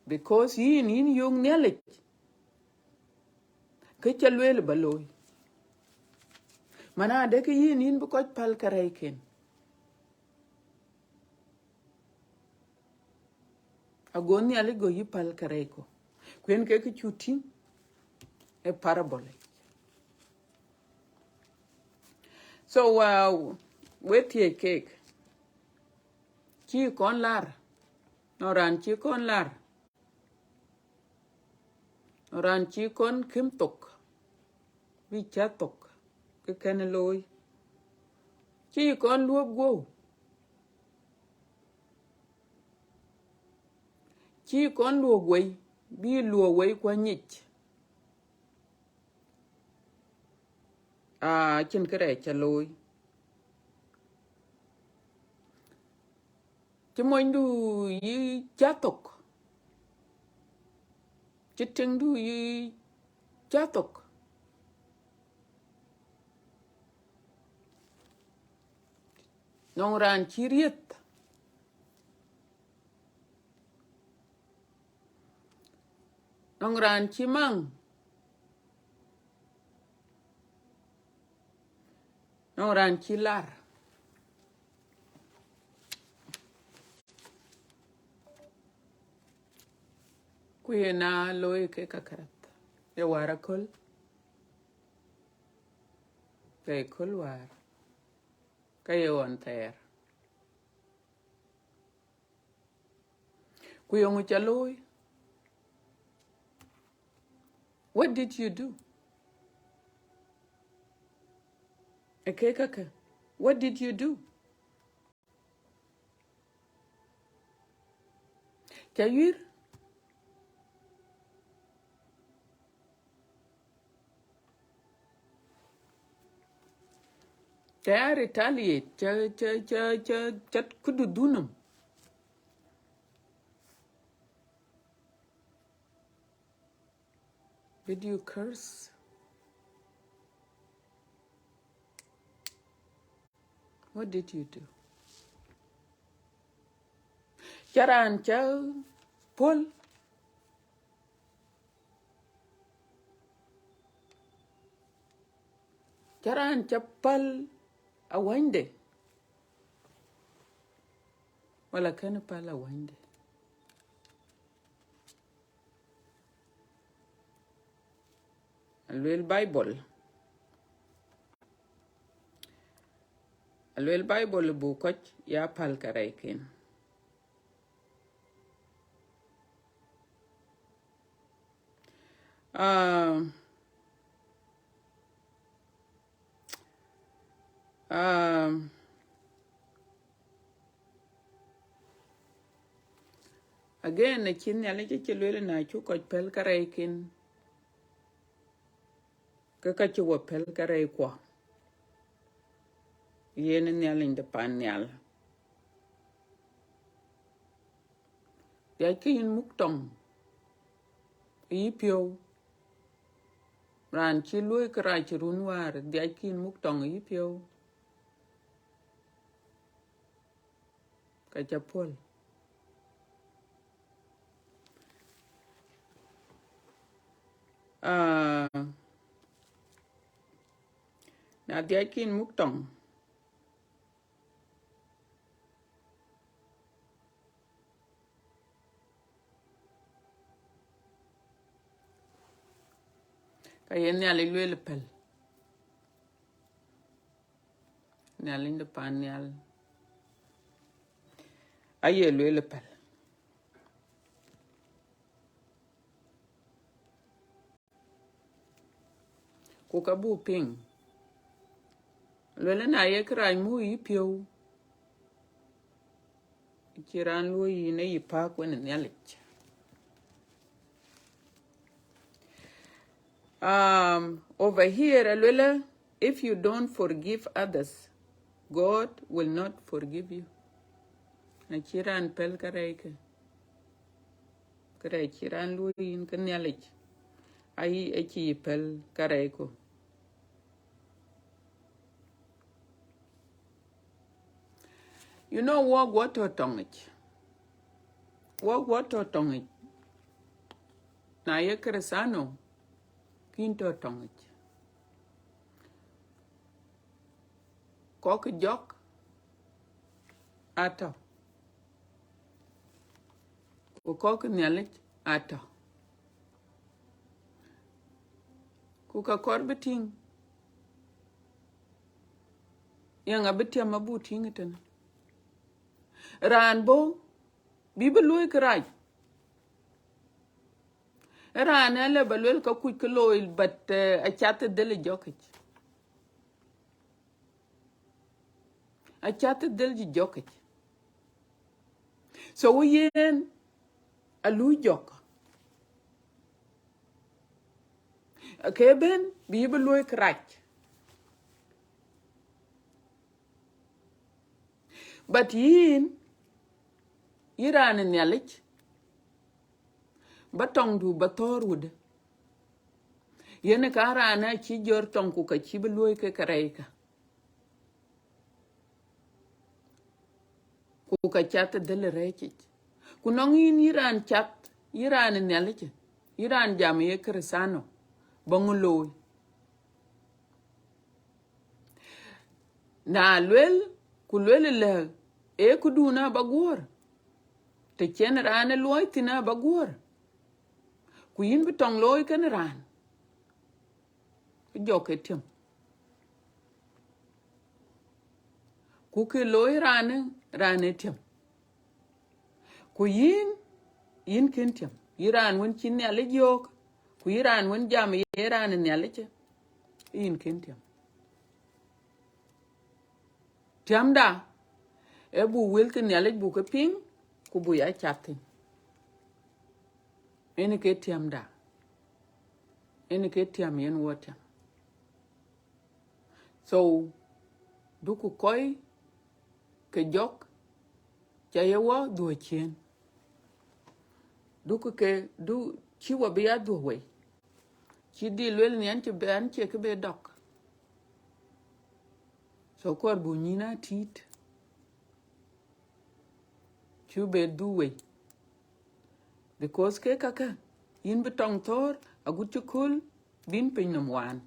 Because yïn, yïn yöök Nhialic, kë ca lueel ba looi. Man adë ke yïn, yïn bï kɔc päl kärɛcken. Ago Nhialic go yï päl kärɛcku. Ku yen ke kë cuk tïŋ ë parable. So, uh, we thiëc keek, cï kɔn lar, nɔŋ raan cï kɔn lar, nɔŋ raan cï kɔn këm thok, bï cä thok, kë kën looi. Cï kɔn luɔ̈k guɔ̈u. Cï kɔn luɔ̈k wei, bï luɔ̈k wei ku anyic. Aa, acïn kërɛɛc ca looi. Cï monydu yï cä thok, cï tiŋdu yï cä thok. Nɔŋ raan cï riëth, nɔŋ raan cï maŋ, nɔŋ raan cï lar. Ku yen aa looi ke ka kärɛth, ye wäär aköl, ke ye köl wäär, ke ye ɣɔn thɛɛr. Ku yeŋö ca looi? What did you do? Ë ke kakë, what did you do? Ca yuir? Ca ya retaliate, ca, ca, ca, ca, ca këdu dhunum. Did you curse? What did you do? Ca raan ca puɔ̈l. Ca raan ca päl awänyde, wala kën päl awänyde? Aluel Bible, Aluel Bible buk kɔc ya päl kärɛcken. Um, um, again, acï Nhialic acï lueel na cuk kɔc päl kärɛcken, ke ka cï wɔ päl kärɛckuɔ, yen Nhialic de pan nhial. Dhiackë yïn muk tɔŋ ë yïpiɔ̈u. Raan cï luɔ̈i kërac run wäär, dhiackë yïn muk tɔŋ ë yïpiɔ̈u. Ka ca puɔ̈l. Ah, na dhiackë yïn muk tɔŋ, ka ye Nhialic lueel päl. Nhialic de pan nhial aye lueel päl. Ku ka buk piŋ, lueel na ye kërac muk yïpiɔ̈u, cï raan luɔ̈i yïn ë yï pääk wenë Nhialic. Um, over here, aluelë, if you don't forgive others, God will not forgive you. Na cï raan päl kärɛckë, kërɛɛc cï raan luɔ̈i yïn ke Nhialic, ayï acï yï päl kärɛcku. You know, wɔ guɔ tɔ̈ tɔŋic. Wɔ guɔ tɔ̈ tɔŋic. Na ye Kërëthäno, kïn tɔ̈ tɔŋic. Kɔc jɔk atɔ̈, ku kɔc Nhialic atɔ̈. Ku ka kɔɔr bï tïŋ, yeŋa bï tiɛm abuk tïŋ ëtënë? Raan bɔ̈ bï bï luɔ̈i kërac, raan ë lë ba luel ka kuc kë looi, but, eh, acath ë dhël ë jɔkic. Acath ë dhël cï jɔkic. So yen aluui jɔk. Ke bɛ̈n bï bï luɔ̈i kërac. But yïn, yï raan ë Nhialic, ba tɔŋdu ba thɔ̈ɔ̈r wudë. Yen ka raan acï jɔt tɔŋ ku ka cï bï luɔ̈i ke kärɛckë. Ku ka cath ë dhël ë rɛ̈ɛ̈cic. Ku nɔŋ yïn, yï raan cath, yï raan ë Nhialic, yï raan jam ye Kërëthäno, ba ŋö looi? Na luel, ku luel ëlë, ee këdun aba guɔ̈ɔ̈r, të cïn raan ë luɔi thïn aba guɔ̈ɔ̈r, ku yïn bï tɔŋ looi kënë raan, ke jɔk ke tiɛm. Ku kë looi raanë, raan ë tiɛm. Ku yïn, yïn kën tiɛm. Yï raan wën cï Nhialic yöök, ku yï raan wën jam ye raan ë Nhialic, yïn kën tiɛm. Tiɛmda, ee buk wël ke Nhialic buk ke piŋ, ku buk ya cath thïn. Ënë ke tiɛmda. Ënë ke tiɛm yen wɔ tiɛm. So, duku kɔc ke jɔk, ca ye wɔ dhuɔ̈k ciëën. Duku ke, du, cï wɔ bï ya dhuɔ̈k wei. Cï dï luel ni an cï bɛ, an cie kë bɛ dɔk. So kɔɔr buk nyïn a tït. Cuk bɛ dhuk wei. Because ke kakë, yïn bï tɔŋ thɔ̈ɔ̈r, agut cï kööl bïn piny nɔm waan.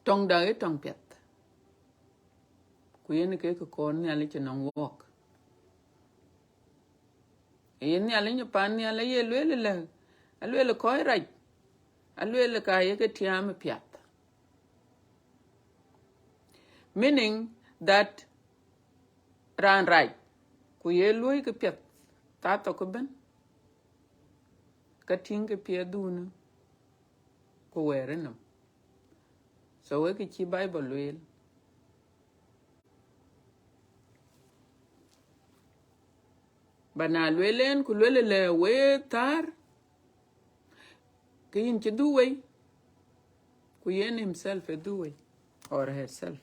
Tɔŋda ee tɔŋ piɛth. Ku yen ke kë kɔɔr Nhialic ënɔŋ wɔɔk. Ee yen Nhialic ë pan nhial aye lueel ëlë, alueel kɔc rac, alueel ka ye ke tiaam ë piath. Meaning that raan rac, ku ye luɔi ke piɛth, thaa thok ëbën, ka tïŋ ke piɛth dun ku wɛɛr ë nɔm. So wek kë cï Bible lueel. Ba na lueel en ku lueel lɛ we thäär, ke yïn cï dhuk wei, ku yen himself ë dhuk wei or herself.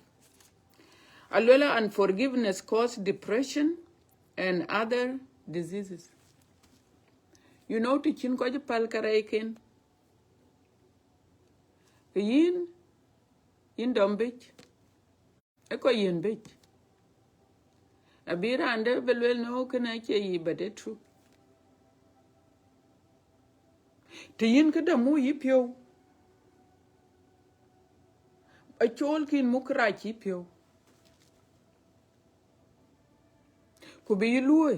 Aluela, unforgiveness cause depression and other diseases. You know, të cïn kɔc päl karɛcken, ke yïn, yïn dɔm bec, ë kɔc yiën bec. Abï raan dɛ̈ bï lueel, no, kënë acie yic, but ë true. Të yïn këdë muk yï piɔ̈u, acolkï yïn muk kërac yï piɔ̈u, ku bï yï luɔ̈i,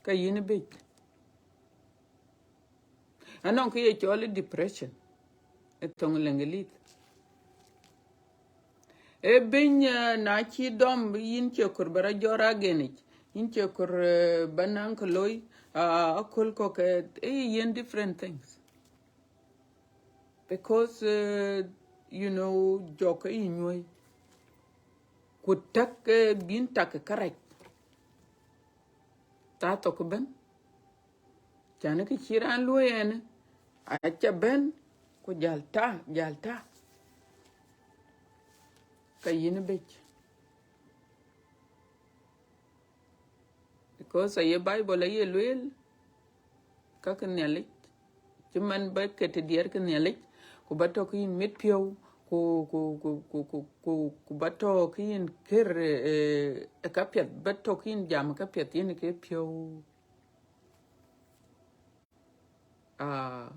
ka yïn bec. Anɔŋ kë ye cɔl depression ë thoŋ Leŋgelith. Ee biny, eh, na cï dɔm, yïn cie kɔɔr ba rɔt jɔt agen yic, yïn cie kɔɔr, eh, ba naŋ kë looi, ah, aköl kɔ̈k, eh, ee yiën different things. Because, eh, you know, jɔk ke yï nyuɔ̈i. Ku tak, eh, bïn tak ë kërac. Thaa thok ëbën. Cän kë cï raan luɔ̈i ɛn, aca bɛ̈n, ku jäl thaa, jäl thaa, ka yïn bec. Because aye Bible aye lueel, ka ke Nhialic, cï man ba ke të diɛɛr ke Nhialic, ku ba tɔ̈ ke yïn mit piɔ̈u, ku, ku, ku ba tɔ̈ ke yïn kër, eh, eh, ka piɛth, ba tɔ̈ ke yïn jam ka piɛth, yïn ke piɔ̈u. Ah,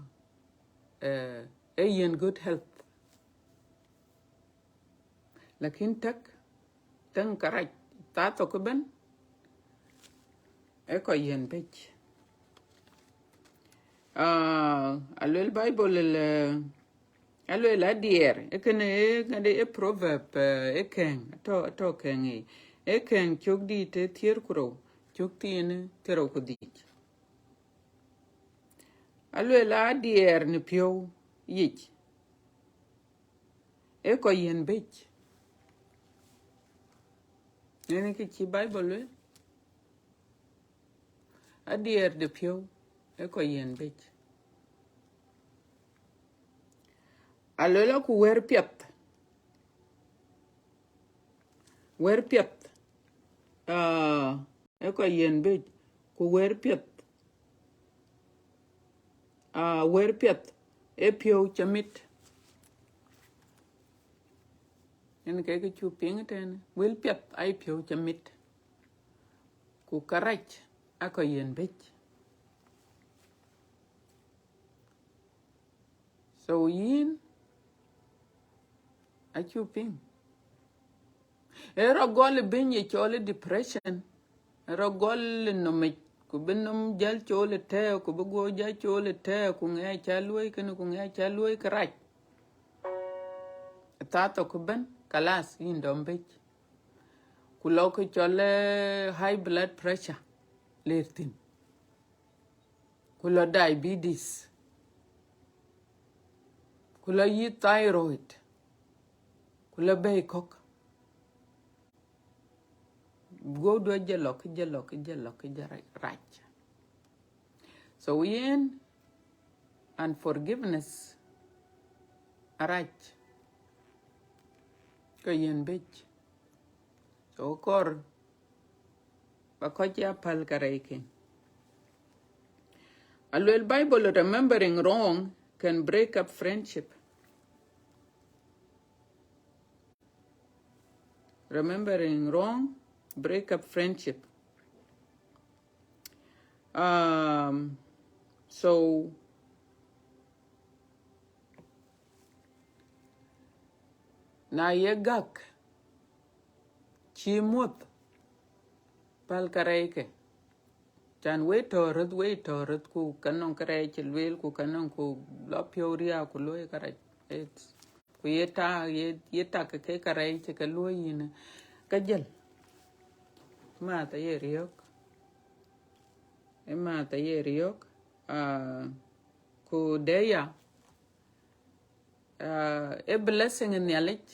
eh, ee yiën good health. Lakin tak, täŋ kërac, thaa thok ëbën, ee kɔc yiën bec. Ah, aluel Bible lë, aluel adiɛɛr, ee kënë, ee kënë, ee Proverb, eh, ee kɛ̈ŋ, atɔ̈, atɔ̈ kɛ̈ŋ, ee, ee kɛ̈ŋ cök dït, ee thiëër ku rou, cök thiin, ee thiërou ku dhïc. Aluel adiɛɛr në piɔ̈u yic, ee kɔc yiën bec. Ënë kë cï Bible lueel. Adiɛɛr de piɔ̈u, ee kɔc yiën bec. Aluel ku wɛ̈ɛ̈r piɛth. Wɛ̈ɛ̈r piɛth, ah, ee kɔc yiën bec, ku wɛ̈ɛ̈r piɛth, ah, wɛ̈ɛ̈r piɛth ee piɔ̈u ca mit. Yen ke kë cuk piŋ tënë, wɛ̈ɛ̈r piɛth aye piɔ̈u ca mit, ku kërac aa kɔc yiën bec. So yïn, acuk piŋ. Ee rɔt gɔl ë biny ye cɔl ë depression. Ee rɔt gɔl ë nɔmic, ku bï nɔm jäl cɔl ë tɛ̈ɛ̈u, ku bï guɔ̈p jäl cɔl ë tɛ̈ɛ̈u, ku ŋɛk ca luɔ̈i kënë, ku ŋɛk ca luɔ̈i kërac. Thaa thok ëbën, kalas, yïn dɔm bec. Ku lɔ kë cɔl, eh, high blood pressure, ler thïn. Ku lɔ diabetes, ku lɔ yï thyroid, ku lɔ bɛ̈i kɔ̈k. Guɔ̈pdu ajɔ lɔ, kë jɔ lɔ, kë jɔ lɔ, kë jɔ rac. So yen, unforgiveness arac, ka yiën bec. So kɔɔr ba kɔc ya päl karɛcken. Aluel Bible, remembering wrong can break up friendship. Remembering wrong break up friendship. Um, so, na ye gak, cï muɔ̈th päl karɛckë. Can we tɔ̈ röth, we tɔ̈ röth, ku ka nɔŋ kërɛɛc cï lueel, ku ka nɔŋ ku lɔ piɔ̈u riääk, ku luɔi kärɛc. It's, ku ye tak, ye, ye tak ke karɛc cï ke luɔ̈i yïn, ke jël. Math aye riɔ̈k. Ë math aye riɔ̈k. Ah, ku dɛ̈ ya, ah, ë blessing Nhialic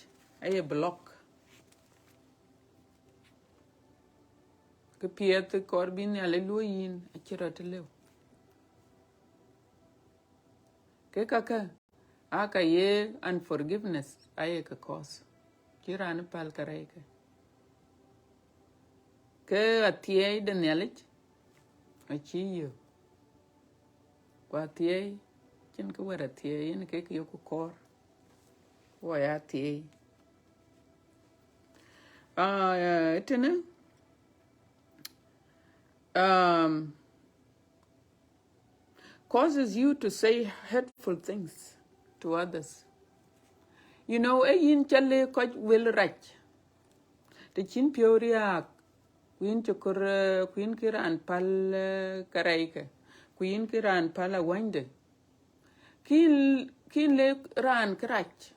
aye block. Kë piɛth kɔɔr bï Nhialic luɔ̈i yïn, acï rɔt lëu. Ke kakë, aa ka ye unforgiveness, aye ke cause. Cï raan päl karɛc ke. Ke athiɛɛi de Nhialic, acï yök. Ku athiɛɛi, cïn kë wɛ̈t athiɛɛi, yen kek yok kɔɔr. Wɔ ya thiɛɛi. Ah, eh, tënë, um, causes you to say hurtful things to others. You know, ë yïn ca le kɔc wël rac. Të cïn piɔ̈u riääk, ku yïn cï kɔɔr, eh, ku yïn kë raan päl, eh, karɛc ke, ku yïn kë raan päl awänyde. Kïn, kïn le raan kërac.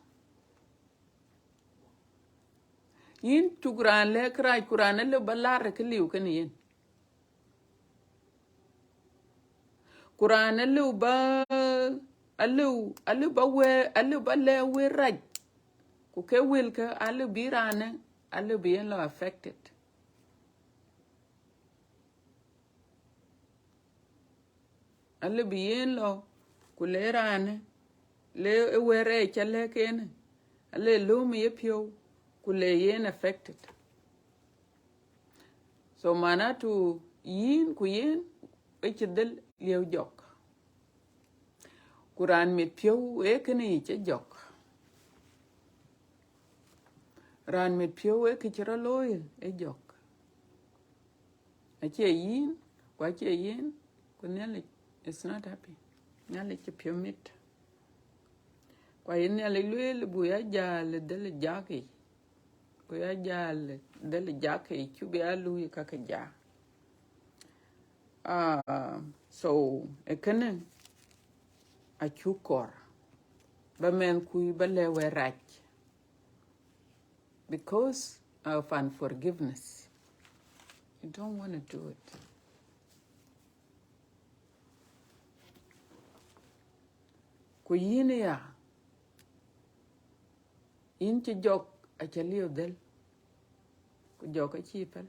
Yïn cuk raan lɛ̈k kërac, ku raan alëu ba lar kë liu kënë yen. Ku raan alëu ba, alëu, alëu ba wël, alëu ba lɛ̈k wël rac. Ku ke wëlkë alëu bï raanë, alëu bï yen lɔ affected. Alëu bï yen lɔ, ku le raanë, le ë wɛ̈t ë ca lɛ̈k kenë, ale lööm ë yepiɔ̈u, ku le yen affected. So manatu yïn ku yen, ë cï dhil lieu jɔk. Ku raan mit piɔ̈u ë kënë yic ë jɔk. Raan mit piɔ̈u ë kë cï rɔt looi ë jɔk. Acie yïn, ku acie yen, ku Nhialic is not happy. Nhialic cï piɔ̈u mit. Ku aye Nhialic lueel, buk ya jäl ë dhël ë jak yic. Ku ya jäl ë dhël ë jak yic, cuk ya luui ka ke ja. Ah, so, ë kënë, acuk kɔɔr ba mɛnhkui ba lɛ̈k wël rac. Because of unforgiveness. You don't want to do it. Ku yïn ya, yïn cï jɔk aca liu dhël, ku jɔk acï päl.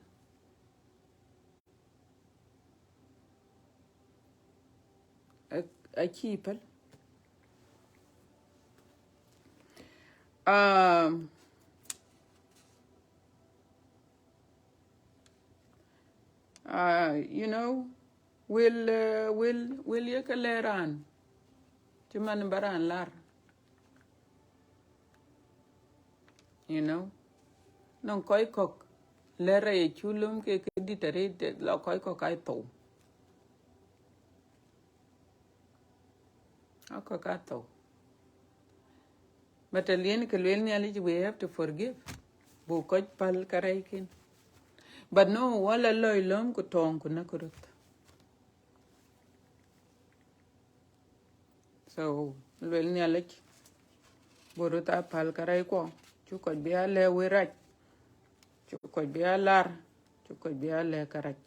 Ë, acï päl. Um, uh, you know, wël, uh, wël, wël ye ke lɛ̈k raan, cï man ba raan lar. You know, nɔŋ kɔc kɔ̈k lɛ̈k rɛc acuk lööm ke ke dït arëët, lɔ kɔc kɔ̈k aa thou. Aa kɔc aa thou. But aliɛn ke lueel Nhialic, we have to forgive. Buk kɔc päl karɛcken. But no, wala lɔi lööm ku tɔŋ ku näk röt. So, lueel Nhialic, buk röt aa päl karɛckuɔ, cuk kɔc bï ya lɛ̈k wël rac, cuk kɔc bï ya lar, cuk kɔc bï ya lɛ̈k kärac.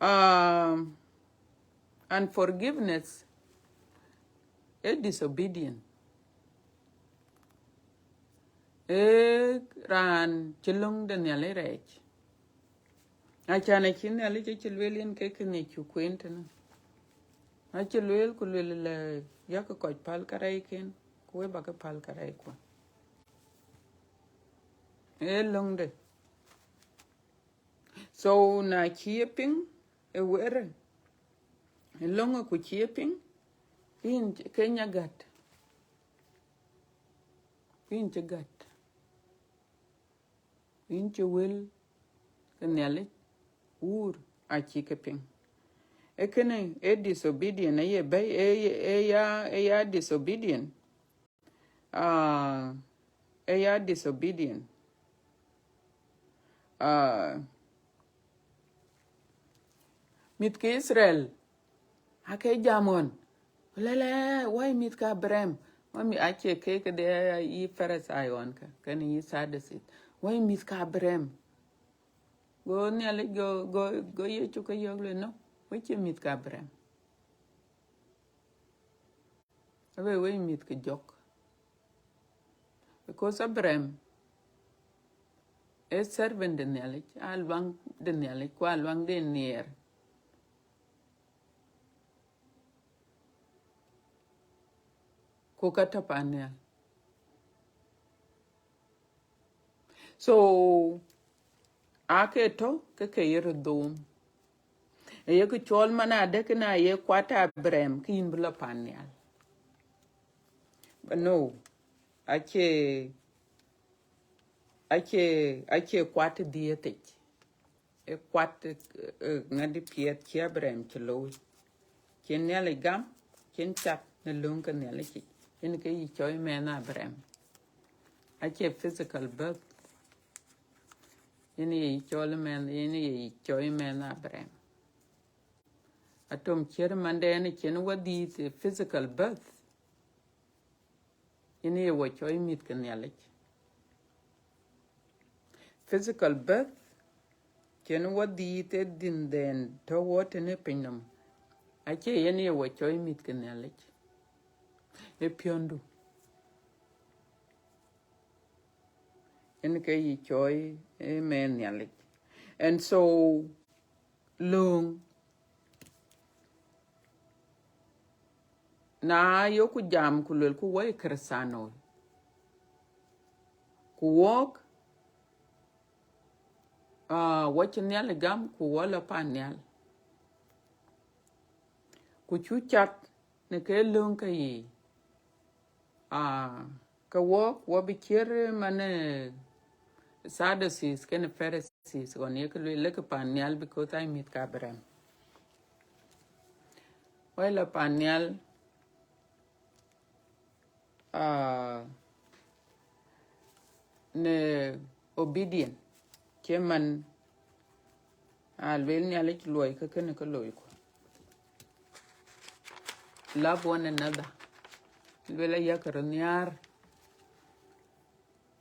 Um, unforgiveness is disobedient. Ee raan cï löŋ de Nhialic rɛɛc. Acan acï Nhialic acï lueel yen ke kënë cuk kueen tënë. Acï lueel ku lueel lɛ, yak kɔc päl karɛcken, ku we bä ke päl karɛckuɔ. Ee löŋde. So na cï ye piŋ ë wërë, ë löŋë ku cï ye piŋ, yïn ke nya gät. Yïn cï gät. Yïn cï wël ke Nhialic wuur acï ke piŋ. Ee kënë ee disobedient, aye bɛ̈i, ee, ee ya, ee ya disobedient. Ah, ee ya disobedient. Ah, mïth ke Israel, aake jam ɣɔn, ku lɛlɛ, wai mïth ke Abraham, Wɔ mï-, acie kek këde yï Pharisai ɣɔn kä, kënë yï Sadducees. Wɔ mïth ka Abraham. Go Nhialic, go, go, go Yecu ke yɔ̈ɔ̈k lueel, no, wek cie mïth ka Abraham. Awe wek mïth ke jɔk. Because Abraham ee servant de Nhialic, a luaŋ de Nhialic, ku a luaŋ de nhiɛɛr. Ku ka tɔ̈ pan nhial. So, ake tɔ̈ ke ke ye röt dhom. Ee ye kë cɔl man adë kë na ye kuat Abraham, ke yïn bï lɔ pan nhial. But no, acie, acie, acie kuat dhiëëth yic. E kuat, eh, eh, ŋadi piɛth cï Abraham cï looi. Cïn Nhialic gam, cïn cath në löŋ ke Nhialic yic. Yen ke yï cɔɔi mɛnh Abraham. Acie physical birth. Yen ye yï cɔɔl mɛnh, yen ye yï cɔɔi mɛnh Abraham. Atom ciɛ̈t mandɛn cïn wä dhiëëth physical birth. Yen ye wɔ cɔɔi mïth ke Nhialic. Physical birth, cïn wä dhiëëth ë dhiëndhɛn tɔ̈ wɔ tënë piny nɔm. Acie yen ye wɔ cɔɔi mïth ke Nhialic. Ee piɔ̈ndu. Yen ke yï cɔɔi, eh, mɛnh Nhialic. And so, lööŋ, na yoku jam ku luelku wɔ ye Kërëthänooi, ku wɔk, ah, wɔ cï Nhialic gam, ku wɔ lɔ pan nhial. Ku cu cath në ke lööŋ ke yiic. Ah, ke wɔk, wɔ bï ciɛ̈t man, eh, Sadducees kenë Pharisees, ɣɔn ye ke lueel lek pan nhial, because aa mïth ka Abraham. Wɔ lɔ pan nhial, ah, në obedient, cï man, ah, lueel Nhialic luɔi ke kënë ke loiku. Love one another. Lueel ayak röt nhiaar.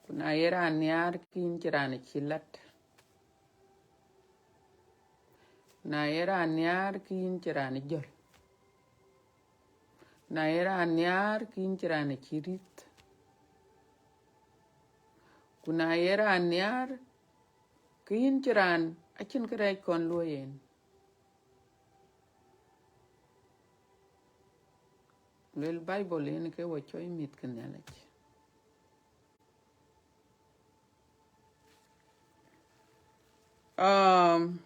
Ku na ye raan nhiaar, ke yïn cï raan cï lat. Na ye raan nhiaar, ke yïn cï raan jɔl. Na ye raan nhiaar, ke yïn cï raan cï rïth. Ku na ye raan nhiaar, ke yïn cï raan acïn kërɛɛc kɔn luɔi yen. Lueel Bible yen ke wɔ cɔɔi mïth ke Nhialic. Um,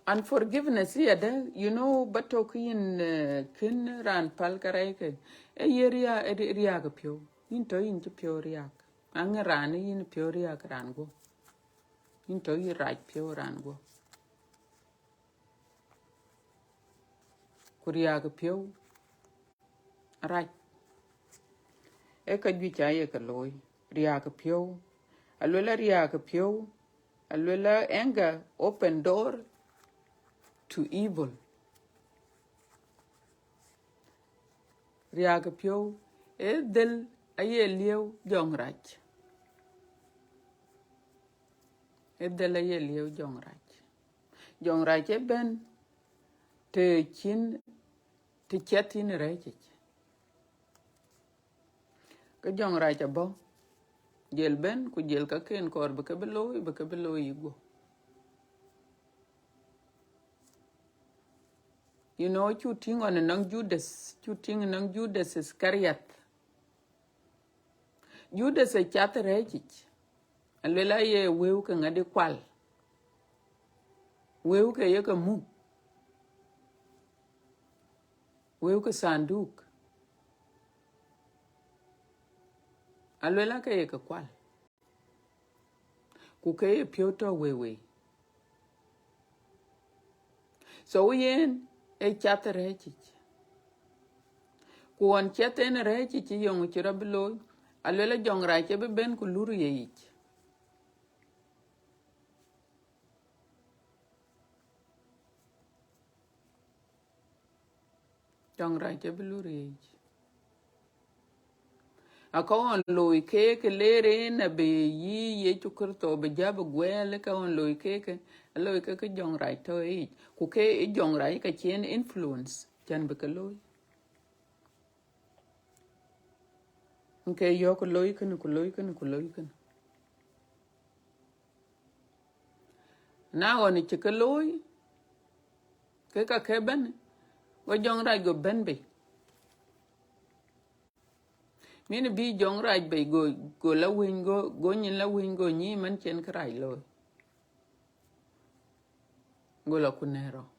and forgiveness, yeah, de, you know, ba tɔ̈ ke yïn, eh, kën raan päl kärɛc ke. E ye ria-, e ri-, riääk piɔ̈u. Yïn tɔ̈ yïn cï piɔ̈u riääk. Aŋë raan yïn piɔ̈u riääk raan guɔ. Yïn tɔ̈ yï rac piɔ̈u raan guɔ. Ku riääk piɔ̈u rac. Ee ka juëc aye ke looi. Riääk piɔ̈u. Aluel a riääk piɔ̈u. Aluel a anger open door to evil. Riääk piɔ̈u. Ee dhël aye liëu jɔŋrac. Ee dhël aye liëu jɔŋrac. Jɔŋrac ë bɛ̈n të cïn, të ciɛth yïn rɛ̈ɛ̈c yic. Ke jɔŋrac abɔ̈, jël bɛ̈n, ku jël käkken kɔɔr bï ke bï looi, bï ke bï looi yï guɔ. You know, cu tïŋ ɣɔn ënɔŋ Judas, cu tïŋ ënɔŋ Judas Iscariot. Judas ë cath rɛ̈ɛ̈c yic, aluel aye wëu ke ŋadi kual, wëu ke ye ke mu, wëu ke thanduk, aluel ake ye ke kual, ku ke ye piɔ̈u tɔ̈ wëëwëi. So yen ë cath rɛ̈ɛ̈c yic. Ku ɣɔn ciɛth en rɛ̈ɛ̈c yic, yöŋ cï rɔt bï looi, aluel a jɔŋrac ë bï bɛ̈n ku lur ye yic. Jɔŋrac abï lɔ riëëc. Aka ɣɔn looi keek leer en abï yï Yecu Kritho bï jäl bï guɛɛl, aka ɣɔn looi keek, looi ke ke jɔŋrac tɔ̈ yic. Ku ke ë jɔŋrac ka cïn influence, can bï ke looi. Ke yɔ̈k looi kënë, ku looi kënë, ku looi kënë. Na ɣɔn cï ke looi, ke ka ke bɛ̈n, go jɔŋrac go bɛ̈n bei. Min bï jɔŋrac bei, go, go la wëny, go, go nyin la wëny, go nyïï man cïn kërac looi. Go la ku nɛ̈r rɔt.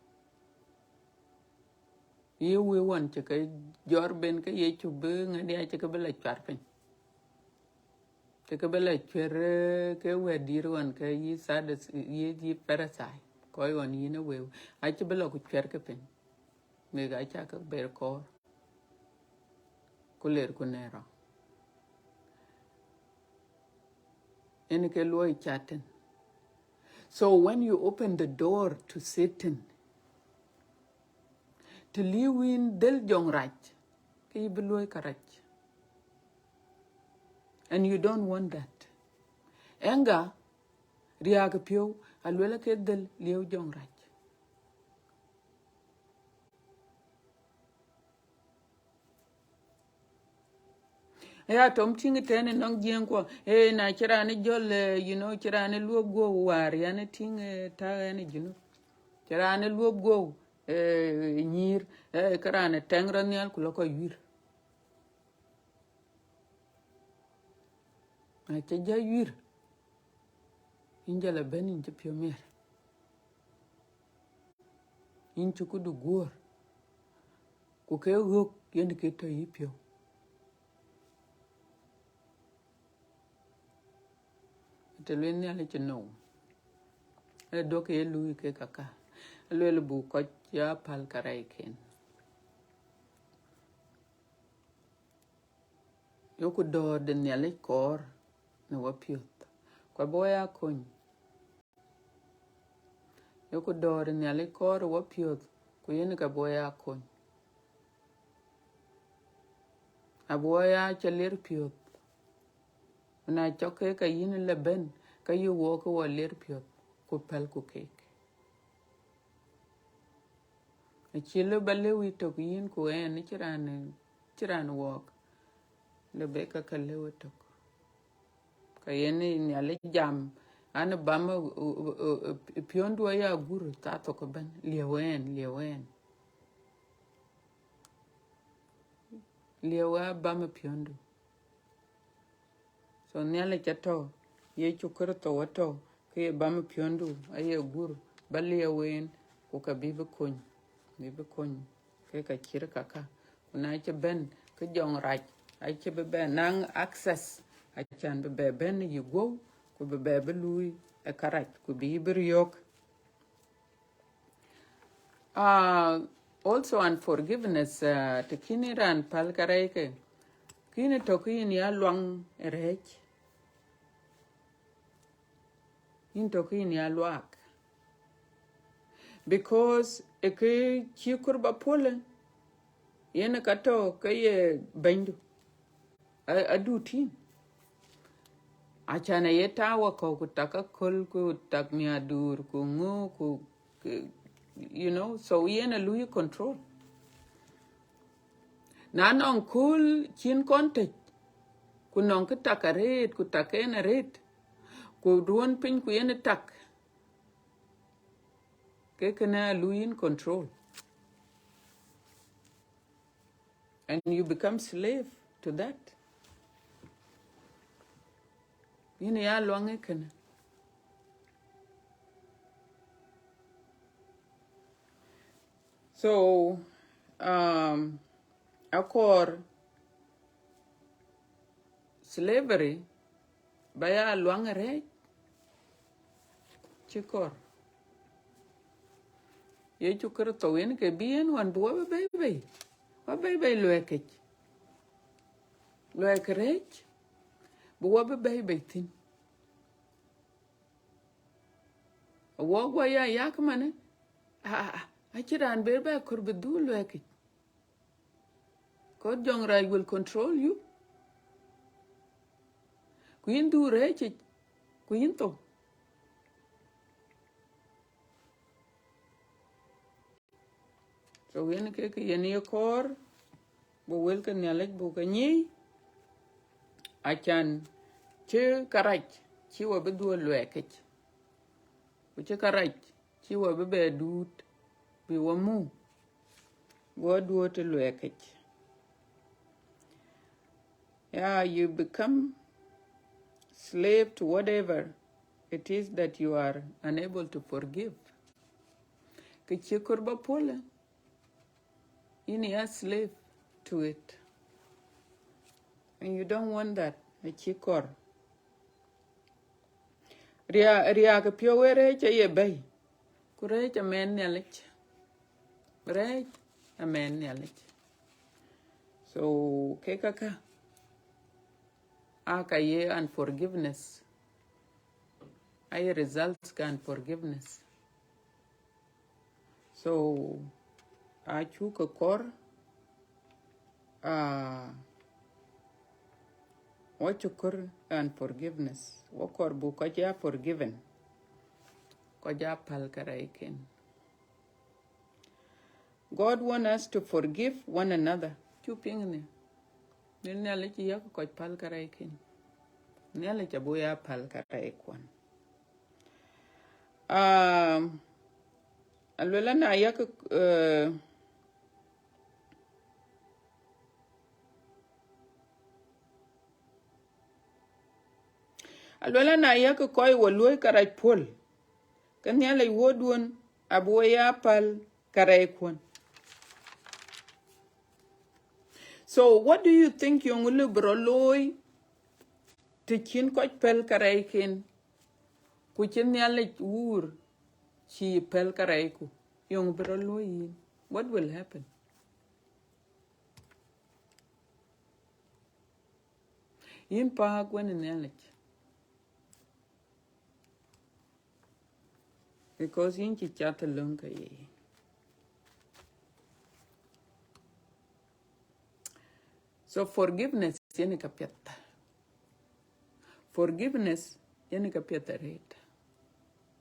Yï wëu ɣɔn cï ke jɔt ben ke Yecu bï ŋadï, acï ke bï la cuat piny. Cï ke bï la cuɛt, eh, ke wɛ̈t dït ɣɔn ke yï Thaduth-, yï, yï Parithai, kɔc ɣɔn yïn ë wëu. Acï bï la ku cuɛt ke piny. Mïth acä ke ber kɔɔr. Ku ler ku nɛ̈r rɔt. Yen ke luɔi Catan. So when you open the door to Satan, të liu yïn dhël jɔŋrac, ke yï bï luɔi kärac. And you don't want that. Ëŋa, riääk piɔ̈u, aluel ke dhël liu jɔŋrac. Ya tɔm tïŋ tënë nɔŋ jiëŋ kuɔ, eh, na cï raan jɔl, eh, you know, cï raan luɔp guɔ̈u wäär, yan tïŋ, eh, ta yan junub. Cï raan luɔp guɔ̈u, eh, nyïïr, eh, ke raan tɛŋ rɔt nhial ku lɔ kɔc wïr. Na cï jɔ wïr, yïn jɔ la bɛ̈n yïn cï piɔ̈u miɛt. Yïn cï këdu guɔ̈ɔ̈r. Ku ke ɣöök yen ke tɔ̈ yï piɔ̈u. Të lueel Nhialic cï nou, ë duɔ̈kkë ye luui kek käkä. Lueel buk kɔc ya päl kärɛcken. Yeku dɔ̈ɔ̈r de Nhialic kɔɔr në wapiɔ̈ɔ̈th, ku abï wɔ ya kony. Yeku dɔ̈ɔ̈r de Nhialic kɔɔr ë wapiɔ̈ɔ̈th, ku yen ka bï wɔ ya kony. Abï wɔ ya cä ler piɔ̈ɔ̈th. Ku na cɔk ke ka yïn la bɛ̈n, ka yï wɔ ke wɔ ler piɔ̈ɔ̈th, ku pälku keek. Acï lëu ba lëu yï tök yïn ku ɣɛn, cï raan, cï raan wɔɔk, lëu bë ka ka lëu ë tök. Ka yen ë Nhialic jam, an, bam ë, ë, ë, ë, ë piɔ̈ndu aya gur thaa thok ëbɛ̈n, liëu ɣɛn, liëu ɣɛn. Liëu ɣa bam ë piɔ̈ndu. So Nhialic atɔ̈, Yecu Kritho atɔ̈, ke ye bam piɔ̈ndu, aye gur, ba liëu en, ku ka bï bï kony, bï bï kony, ke ka cït käkä. Ku na cï bɛ̈n, ke jɔŋrac, acï bï bɛ̈n naŋ access, acan bï bɛ bɛ̈n yï guɔ̈u, ku bï bɛ bï luui ë kärac, ku bï bï riɔ̈ɔ̈k. Uh, also unforgiveness, uh, të kïn raan päl kärɛc ke, kïn tök yïn ya luaŋ rɛ̈ɛ̈c, yïn tök yïn ya luaak. Because ë kë cï kɔɔr ba puɔ̈lë, yen ka tɔ̈ ke ye bɛ̈nydu. A, adu tïŋ. Acan aye tak wakɔ̈u, ku tak aköl, ku tak miadur, ku ŋö, ku, ku, you know, so yen a lui control. Na nɔŋ kööl cïn kɔn tëc, ku nɔŋ kë tak arëët, ku tak en arëët, ku ruɔ̈n piny, ku yen tak, ke kënë a lui yïn control. And you become slave to that. Yïn ya luaŋ ë kënë. So, um, akɔɔr slavery ba ya luaŋ rɛ̈ɛ̈c, cï kɔɔr. Yecu Kritho yen ke bï yen ɣɔn bï wɔ bï bɛ̈i bei, wɔ bɛ̈i bei luɛɛkic, luɛɛk rɛ̈ɛ̈c, bï wɔ bï bɛ̈i bei thïn. Wɔ guɔ ya yak manë, a, a, a, acïn raan ber bɛ kɔɔr bï dhuk luɛɛkic. Kɔc jɔŋrac will control you. Ku yïn dhuk rɛ̈ɛ̈c yic, ku yïn thou. So yen ke kë yen ye kɔɔr, buk wël ke Nhialic buk ke nyic, acan cï kärac cï we bï dhuɔ̈k luɛɛkic, ku cï kärac cï we bï bɛ duut, bï we muk, go duɔ̈k luɛɛkic. Yeah, you become slave to whatever it is that you are unable to forgive. Kë cï kɔɔr ba puɔ̈l, yïn ya slave to it. And you don't want that. Acï kɔɔr. Ria-, riääk piɔ̈u ë rɛ̈ɛ̈c aye bɛ̈i. Ku rɛ̈ɛ̈c amɛn Nhialic. Rɛ̈ɛ̈c amɛn Nhialic. So, ke käkkä, aa ka ye unforgiveness. Aye results ke unforgiveness. So, acuk ke kɔɔr, ah, wɔ cï kɔɔr unforgiveness. Wɔ kɔɔr buk kɔc ya forgiven. Kɔc ya päl kärɛcken. God want us to forgive one another. Cuk piŋ ni. Ni Nhialic yak kɔc päl kärɛcken. Nhialic abuk ya päl kärɛckuɔn. Um, aluel an, na yak, uh, aluel an, na yak kɔc we luɔ̈i kärac puɔ̈l, ke Nhialic wuɔ̈ɔ̈tduɔ̈n abï we ya päl kärɛckuɔ̈n. So what do you think yöŋ lëu bï rɔt looi të cïn kɔc päl kärɛcken, ku cï Nhialic wuur cï päl kärɛcku? Yöŋ bï rɔt looi yïn. What will happen? Yïn paak wën Nhialic. Because yïn cï cath ë löŋ ke ye. So forgiveness yen ka piɛth. Forgiveness yen ka piɛth arëët.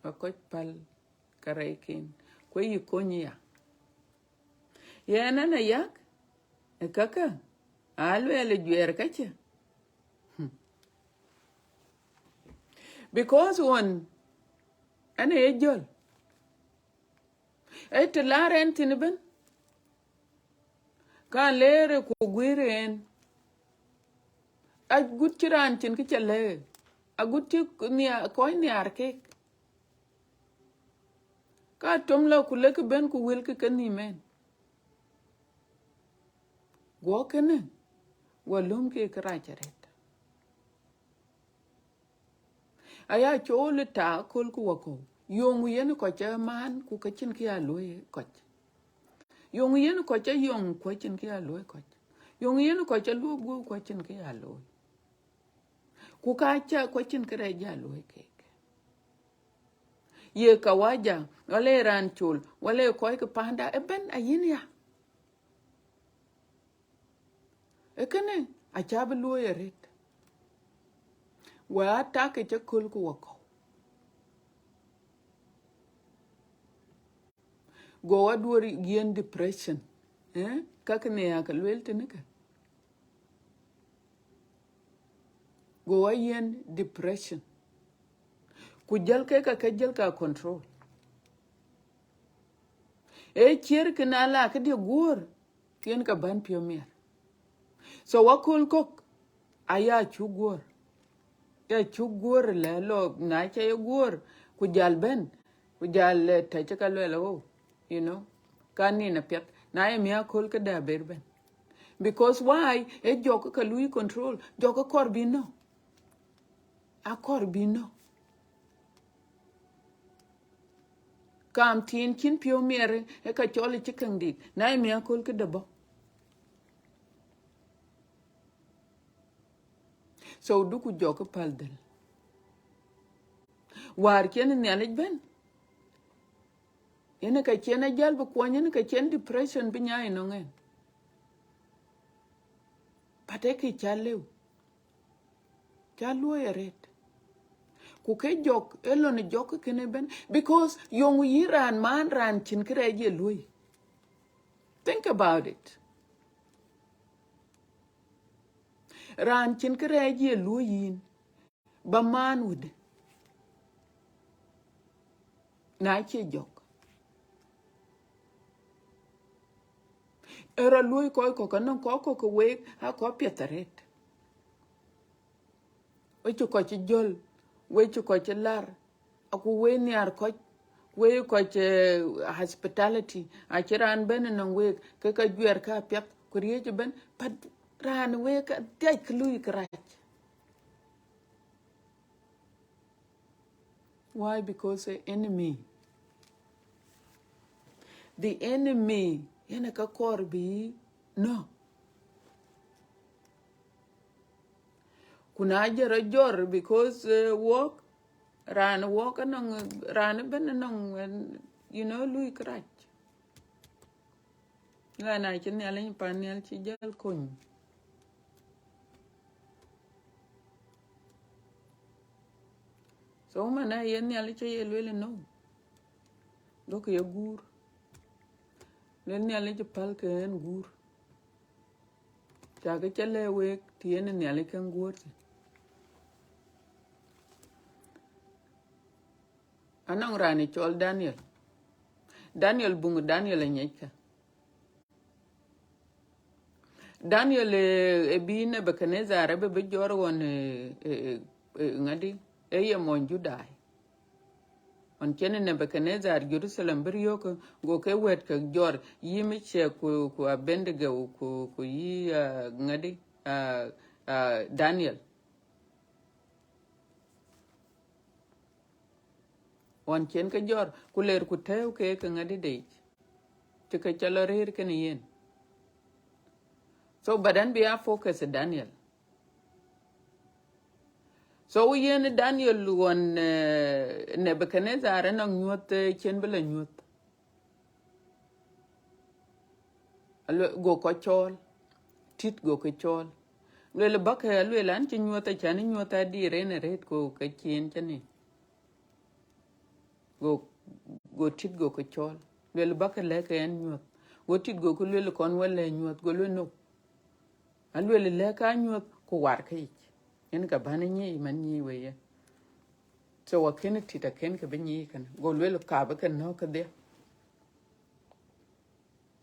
Ba kɔc päl kärɛcken. Ku yï kony ya. Yen an ayak, ë käkkä, aluɛɛl ë juɛɛr kacä. Hmm. Because ɣɔn, an ee jɔl. Ee të laar ɛn thïn ëbën. Ka leer ku guiir ɛn. Agut cï raan cïn kë ca lɛ̈k. Agut cï nhia-, kɔc nhiaar kek. Ka tom lɔ ku lek bɛ̈n ku wëlkï kenhïïm ɛn. Guɔ kënë, wɔ löm ke kërac arëët. Aya cool ë tak aköl ku wakɔ̈u. Yöŋ yen kɔc ë maan ku ka cïn kë ya luɔ̈i kɔc. Yöŋ yen kɔc ë yöŋ ku acïn kë ya luɔ̈i kɔc. Yöŋ yen kɔc ë luɔ̈k guɔ̈u ku acïn kë ya luɔ̈i. Ku ka ca ku acïn kërɛɛc ja luɔ̈i kek. Ye kawaja, wala ye raan col, wala ye kɔc ke panda, ëbën ayïn ya. Ee kënë, aca bï luɔ̈i arëët. Wek atak ke cä köl ku wakɔ̈u. Go aduɔ̈r yiɛ̈n depression. Eh? Ka kënë ya ke lueel tënë kë. Go ayiɛ̈n depression. Ku jälkë ka ke jälkë control. Ee ciɛ̈r kë na la këdï guɔ̈ɔ̈r, yen ka bän piɔ̈u miɛt. So aköl kɔ̈k, aya cuk guɔ̈ɔ̈r. Ya cuk guɔ̈ɔ̈r lɛ lɔ, na ca ye guɔ̈ɔ̈r, ku jäl bɛ̈n, ku jäl, eh, tɛ̈c ka luɛl, oh, you know, ka nïn apiɛth. Na ye miäk aköl këdë abër bɛ̈n. Because why? Ee jɔk ka lui control, jɔk akɔɔr bï nɔ̈k. Akɔɔr bï nɔ̈k. Kaam thiin cïn piɔ̈u miɛt ë ka cɔl ë cï käŋ dït, na ye miäk aköl këdë bɔ̈. So duku jɔk ë päl dhël. Wäär cïn Nhialic bɛ̈n, yen ë ka cïn ajäl bï kuɔny, yen ë ka cïn depression bï nyaai ënɔŋ ɛn. Atëkï ca lëu, ca luɔi arët. Ku ke jɔk, ë lon jɔk kënë bɛ̈n, because yöŋ yï raan man raan cïn kërɛɛc ye luɔi. Think about it. Raan cïn kërɛɛc ye luɔi yïn, ba man wëdë na cie jɔk. Ë rɔt luɔi kɔc kɔ̈k, anɔŋ kɔc kɔ̈k ke week aa kɔc piɛth arët. We cï kɔc cï jɔl, we cï kɔc cï lar, aku we nhiar kɔc, we kɔc, eh, hospitality, acï raan bɛ̈n ënɔŋ week, ke ka juɛɛr ka piɛth, ku riëëc ëbɛ̈n, but raan week adhiac kë lui kërac. Why? Because the enemy. The enemy, yen ë ka kɔɔr bï nɔ̈k. Ku na jɔr jɔr, because, eh, wɔk, raan wɔk anɔŋ, raan ëbɛ̈n anɔŋ, eh, you know, lui kërac. Ɣɛn acï Nhialic pan nhial cï jäl kony. So man aye Nhialic aye lueel ënɔɔnë. Duɔ̈kkë ye guur. Lueel Nhialic päl ke ɣɛn guur. Cakë ca lɛ̈k week të yen Nhialic kën guɔ̈ɔ̈r thïn. Anɔŋ raan ë cɔl Daniel. Daniel, buŋ Daniel aŋiɛckë. Daniel, eh, ë bï Nebukadnezar ë bï, bï jɔr ɣɔn, eh, eh, eh, eh, ŋadï, ë ye mony Judai. Ɣɔn cïn Nebukadnezar Jerusalem bï riɔ̈ɔ̈k, go ke wɛ̈t ke jɔr, yï Meshak ku, ku Abednego ku, ku yï, ah, ŋadï, ah, ah, Daniel. Ɣɔn cïn ke jɔr, ku ler ku tɛ̈ɛ̈u ke ke ŋadï deic. Cï ke cɔl arëër kënë yen. So, but then bï a focus Daniel. So, yen Daniel ɣɔn, eh, Nebukadnezar anɔŋ nyuɔ̈th, eh, cïn bï la nyuɔ̈th. Alue-, go kɔc cɔɔl, tit go ke cɔɔl. Lueel bäkë, alueel an cï nyuɔ̈th, acän nyuɔ̈th adï ren arëët ku ke cïn cï ni. Go, go tit go ke cɔɔl. Lueel bäkë lɛ̈k ɣɛn nyuɔ̈th. Go tit go ke lueel kɔn wä lɛ̈k nyuɔ̈th, go lueel no. Alueel lɛ̈k ka nyuɔ̈th ku war ke yic. Yen ka bän nyic man nyic we ye. So akën tit akën ke bï nyic kënë. Go lueel ka bï ke nɔ̈k kedhie.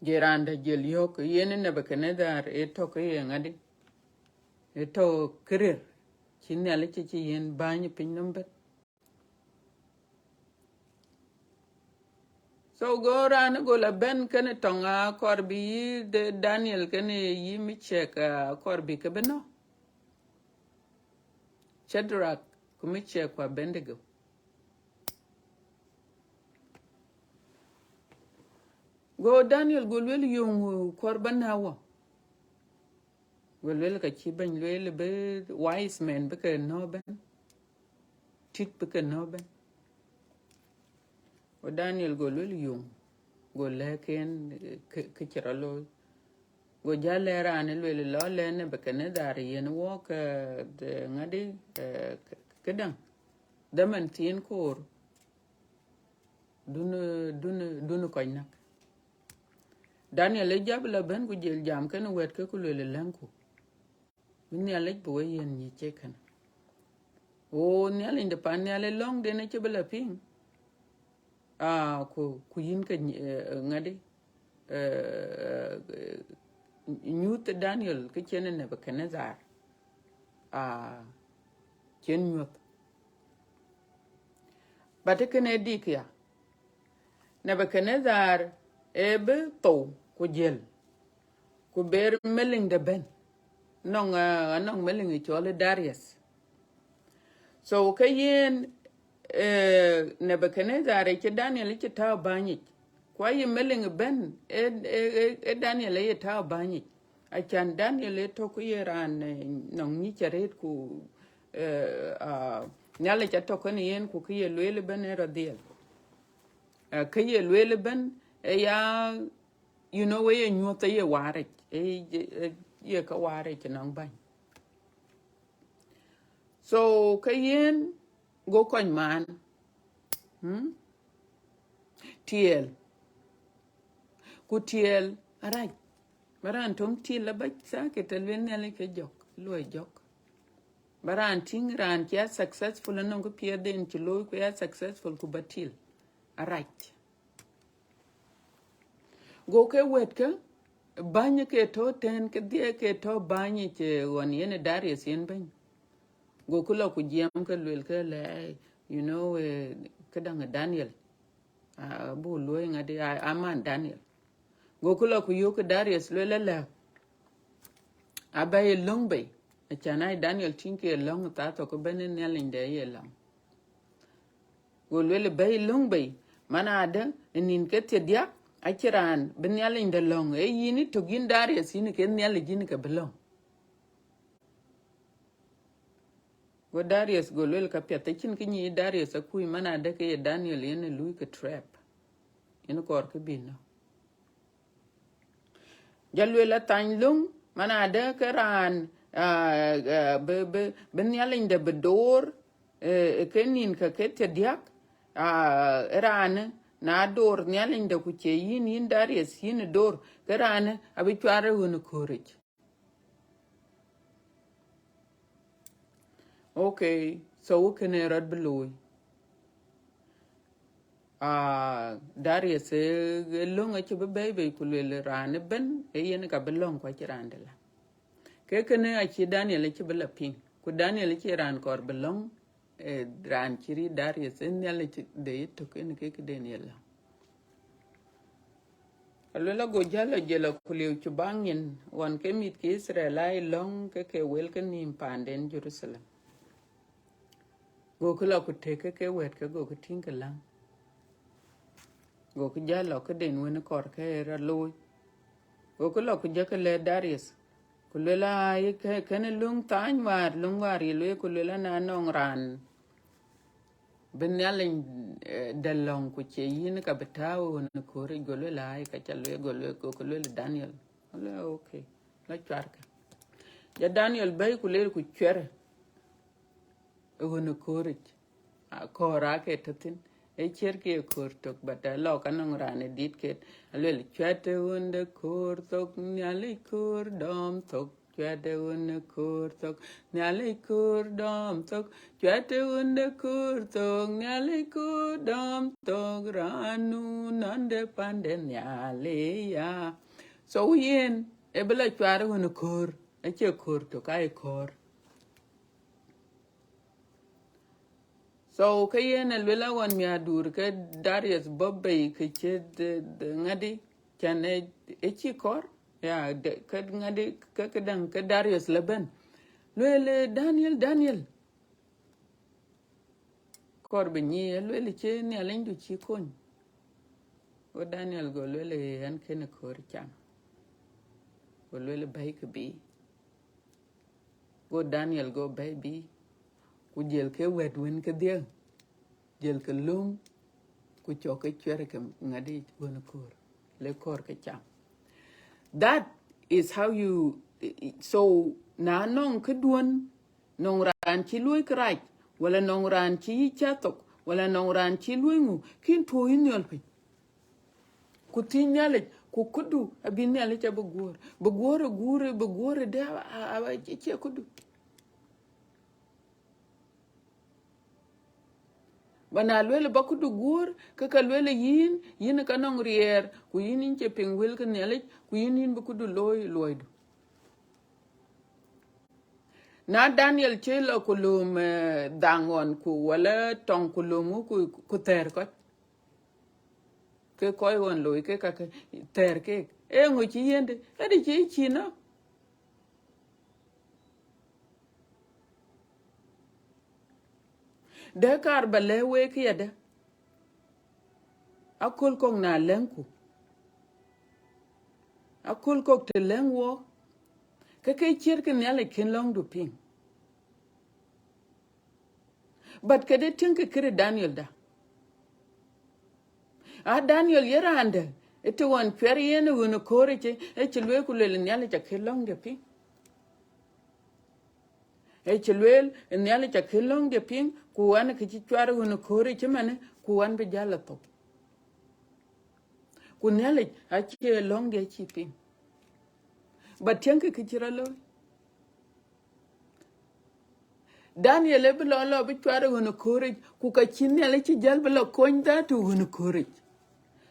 Je raan dɛ̈ jël yɔ̈ɔ̈k, yen Nebukadnezar ë tɔ̈ ke ye ŋadï, ë tɔ̈ ke rëër, cï Nhialic cï, cï yen bäny piny nɔm bɛ̈n. So go raan go la bɛ̈n kënë tɔŋ, akɔɔr bï yï Da-, Daniel kënë yï Meshak, akɔɔr bï ke bï nɔ̈k. Shadrach ku Meshak ku Abednego. Go Daniel go lueel yöŋ kɔɔr ba nɔ̈k wɔ. Go lueel ka cï bɛ̈ny lueel bï wise men bï ke nɔ̈k bɛ̈n. Tit bï ke nɔ̈k bɛ̈n. Go Daniel go lueel yöŋ. Go lɛ̈k yen, eh, kë, kë cï rɔt looi. Go jäl lɛ̈k raan ë lueel lɔ lɛ̈k Nebukadnezar yen wɔk, eh, de ŋadï, eh, kë-, këdäŋ. Dhaman thiin koor. Dun, dun, dun kɔc näk. Daniel ë jäl la bɛ̈n ku jël jam kënë wɛ̈t ke ku lueel lɛ̈ŋku. Bï Nhialic bï we yen nyic cï kënë. O Nhialic de pan nhial ë lɔ̈ŋden acï bï la piŋ. Ah, ku, ku yïn ke nyi-, eh, ŋadï, eh, nyuth Daniel ke cïn Nebukadnezar, ah, cïn nyuɔ̈th. But kënë dik ya, Nebukadnezar ë bï thou ku jël, ku ber meliŋ de bɛ̈n. Nɔŋ, ah, anɔŋ meliŋ ë cɔl Darius. So ke yen, eh, Nebukadnezar ë cï Daniel cï tääu bänyic. Ku aye meliŋ bɛ̈n, ë, ë, ë, ë Daniel ë ye tääu bänyic. Acän Daniel ë tɔ̈ ke ye raan, eh, nɔŋ nyic arëët ku, eh, ah, Nhialic atɔ̈ kenë yen ku kë ye lueel ëbɛ̈n ë rɔt dhiɛl. Eh, kë ye lueel ëbɛ̈n ë ya, you know, ë ye nyuɔ̈th ë ye waaric. Ë, ë, ye ke waar ë cï nɔŋ bäny. So ke yen go kɔc maan, hmm? Tiɛɛl. Ku tiɛɛl arac. Ba raan töŋ tiɛɛl abac sakit, të luel Nhialic ke jɔk, luɔi jɔk. Ba raan tïŋ raan cia successful, anɔŋ kë piɛth den cï looi ku ya successful ku ba tiɛɛl arac. Go ke wɛ̈t ke bäny ke tɔ̈ tɛ̈n, ke dhiɛ ke tɔ̈ bäny cï ɣɔn yen Darius yen bɛ̈ny. Go ku lɔ ku jiɛɛm ke luel ke lɛ, you know, eh, këdäŋ Daniel. Ah, bu luɔi ŋadi, ah, aman Daniel. Go ku lɔ ku yök ke Darius luel lɛ, abɛ ye löŋ bei. Acan ai Daniel tïŋ ke löŋ thaa thok bɛ̈n ë Nhialic de ye löŋ. Go luel bɛ̈i löŋ bei, man adë, ë nïn ke thiërdiäk, acï raan bï Nhialic de löŋ, ee yïn ë tök yïn Darius, yïn ke Nhialic yïn ke bï löŋ. Go Darius go luel ka piɛth, acïn kë nyic Darius akuc, man adë ke ye Daniel yen ë lui ke trap. Yen kɔɔr kë bï nɔ̈k. Jɔ luel athany löŋ, man adë ke raan, ah, ah, bï, bï, bï Nhialic de bï door, eh, ke nïn ke ke thiërdiäk, ah, raan na door Nhialic de ku cie yïn, yïn Darius, yïn door, ke raan abï cuar ë ɣön ë kööric. Okay, so wë kënë rɔt bï looi. Ah, Darius, eh, eh, löŋ acï bï bɛ̈i bei ku luel raan ëbën, ee yen ka bï löŋ ku acï raan de la. Ke kënë acï Daniel acï bï la piŋ. Ku Daniel acï raan kɔɔr bï löŋ, eh, raan cï riit Darius, ee Nhialic de ye tök en ke këden ye la. Aluel ago jäl a jël a ku liu cï baŋ nyin, ɣɔn ke mïth ke Israel aa ye löŋ ke ke wel ke nïïm paanden Jerusalem. Gokï lɔ ku tëk ke ke wɛ̈t ke gokï tïŋ ke läŋ. Gokï jäl lɔ këden wën kɔɔr ke ë rɔt looi. Gokï lɔ ku jɔkï lɛ̈k Darius. Ku luel aa ye kë-, kënë löŋ thany wäär, löŋ wäär ye lueel ku luel ana nɔŋ raan bï Nhialic, eh, de löŋ ku cie yïn ka bï tääu ɣön ë kööric, go luel aa ye ka ca lueel, go luel, go luel Daniel. Go luel okay, la cuarkë. Ja Daniel bɛ̈i ku leer ku cuɛrë ë ɣön ë kööric. Aa, köör aake tɔ̈ thïn. Ee ciɛ̈t ke ye köör tök, but, eh, lɔ ka nɔŋ raan ë dit ket. Aluel cuɛt ë ɣön de köör thok, Nhialic köör dɔm thok. Cuɛt ë ɣön ë köör thok, Nhialic köör dɔm thok. Cuɛt ë ɣön de köör thok, Nhialic köör dɔm thok. Raan nu nɔn de pande Nhialic ya. So yen, ë bï la cuar ë ɣön ë köör. Acie köör tök, aa ye köör. So ke yen a luel a ɣɔn miäkduur ke Darius bɔ̈ bei ke cï de, de ŋadi, can ë, ë cï kɔɔr, ya, de, ke ŋadi, ke, ke däŋ, ke Darius la bɛ̈n. Luel, eh, Daniel, Daniel. Kɔɔr bï nyic, aluel cï Nhialicdu cï kony. Go Daniel go luel, eh, ɣɛn kënë köör cam. Go luel bɛ̈i kë bï. Go Daniel go bɛ̈i bï, ku jël ke wɛ̈t wën kedhie, jël ke löŋ, ku cɔk ke cuɛr ke ŋadi ɣön ë köör, le köör ke cam. That is how you, so na nɔŋ këduɔ̈n, nɔŋ raan cï luɔ̈i kërac, wala nɔŋ raan cï yï cä thok, wala nɔŋ raan cï luɔ̈i ŋu, kïn tuɔ̈ɔ̈c yï nhiɔl piny. Ku thiëc Nhialic, ku këdu abï Nhialic abï guɔ̈ɔ̈r. Bï guɔ̈ɔ̈r ë guur, bï guɔ̈ɔ̈r ë dɛ̈, a, a, a, cie këdu. Ba na luel ba këdu guɔ̈ɔ̈r, ke ka luel yïn, yïn ka nɔŋ riɛɛr, ku yïn yïn cie piŋ wël ke Nhialic, ku yïn yïn bï këdu looi luɔidu. Na Daniel cï lɔ ku lööm, eh, dhaŋ ɣɔn ku wala tɔŋ ku lööm ku, ku thɛɛr kɔc. Ke kɔc ɣɔn looi ke kakë thɛɛr keek. Ee ŋö cï yiëndë? Ëdï cï cï nɔ̈k. Dɛ kaar ba lɛ̈k week yadë. Aköl kɔ̈k na lɛ̈ŋku. Aköl kɔ̈k të lɛ̈ŋ wɔ. Ke ke ciɛ̈t ke Nhialic kën lɔ̈ŋdu piŋ. But këde tïŋ ke këde Daniel da. A Daniel ye raan dɛ̈, ë të ɣɔn cuɛr yen ë ɣön ë köör ë cï, ë cï lueel ku lueel Nhialic akë lɔ̈ŋde piŋ. Ë cï lueel, Nhialic akën lɔ̈ŋdiɛ̈ piŋ, ku ɣɛn kë cï cuat ɣön ë kööric ëmënë, ku ɣɛn bï jäl a thou. Ku Nhialic acïï lɔ̈ŋdiɛ̈ cïï piŋ. But tiɛŋkë kë cï rɔt looi. Daniel ë bï lɔ, lɔ bï cuat ɣön ë kööric, ku ka cï Nhialic cï jäl bï lɔ kony that to ɣön ë kööric.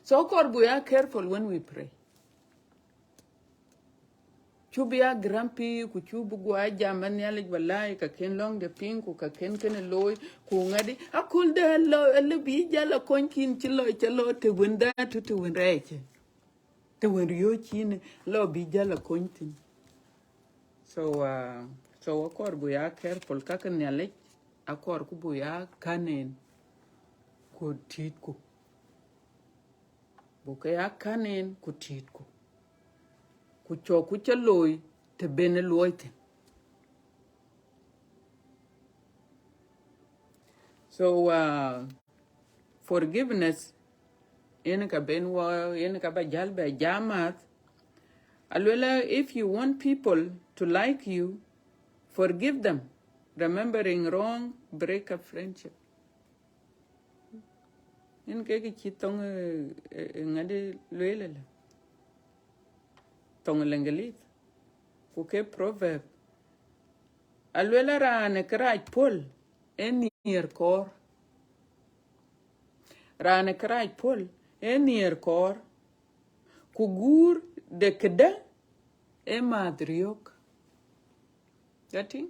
So kɔɔr buk ya careful when we pray. Cuk bï ya grumpy, ku cuk bï guɔ jam ë Nhialic, walayi, ka kën lɔ̈ŋdiɛ̈ piŋ, ku ka kën kënë looi, ku ŋadï, aköl de lɔ, lɔ bï jäl a kony kïn cï lɔ, cï lɔ të wën that to të wën rɛɛc. Të wën riɔ̈ɔ̈c cïn lɔ bï jäl a kony thïn. So, uh, so akɔɔr buk ya careful, ka ke Nhialic akɔɔr ku buk ya kän en ku tïtku. Buk ke ya kän en ku tïtku. Ku cɔk ku cä looi të ben ë luɔi thïn. So, uh, forgiveness, yen ka ben wɔ, yen ka ba jäl bɛ jam ath. Aluel, if you want people to like you, forgive them. Remembering wrong break a friendship. Yen ke kë cï thoŋ, eh, eh, ŋadï lueel ëlë. Thoŋ Lëŋgëlith. Ku ke proverb. Aluel, raan ë kërac puɔ̈l ë nhiëër kɔɔr. Raan ë kërac puɔ̈l ë nhiëër kɔɔr. Ku guur de këdë ë määth riɔ̈ɔ̈k. Ca tïŋ?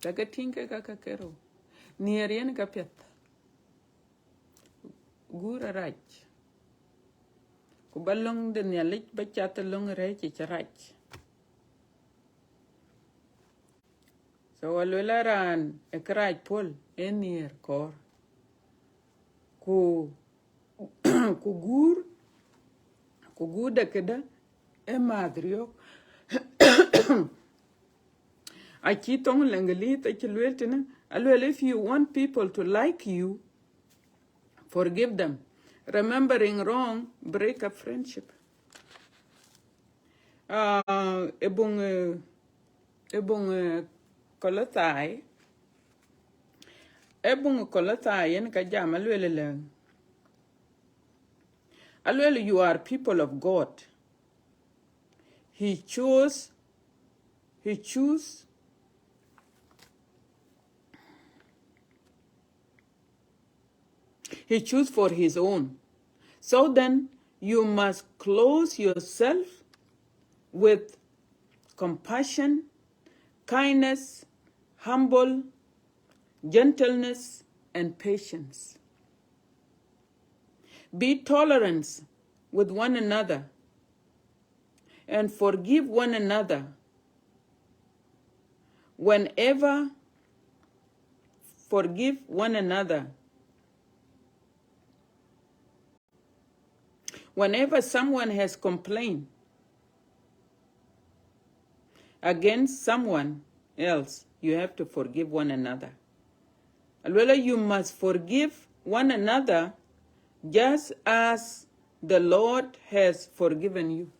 Ca ke tïŋ ke ka ke kerou. Nhiëër yen ka piɛth. Guur arac. Ku ba löŋ de Nhialic ba cath ë löŋ rɛ̈ɛ̈c ë cï rac. So aluel, raan ë kërac puɔ̈l ë nhiëër kɔɔr. Ku, ku guur, ku guur de këdë ë määth riɔ̈ɔ̈k. Acï thoŋ Lëŋgëlith acï lueel tënë, aluel, if you want people to like you, forgive them. Remembering wrong break a friendship. Ah, ë buŋ, eh, ë buŋ, eh, Kolothai, ë buŋ Kolothai yen ka jam, aluel ëlë, aluel, you are people of God. He chose, he choose, he choose for his own. So then, you must close yourself with compassion, kindness, humble, gentleness, and patience. Be tolerant with one another and forgive one another. Whenever, forgive one another. Whenever someone has complained against someone else, you have to forgive one another. Aluel, you must forgive one another just as the Lord has forgiven you.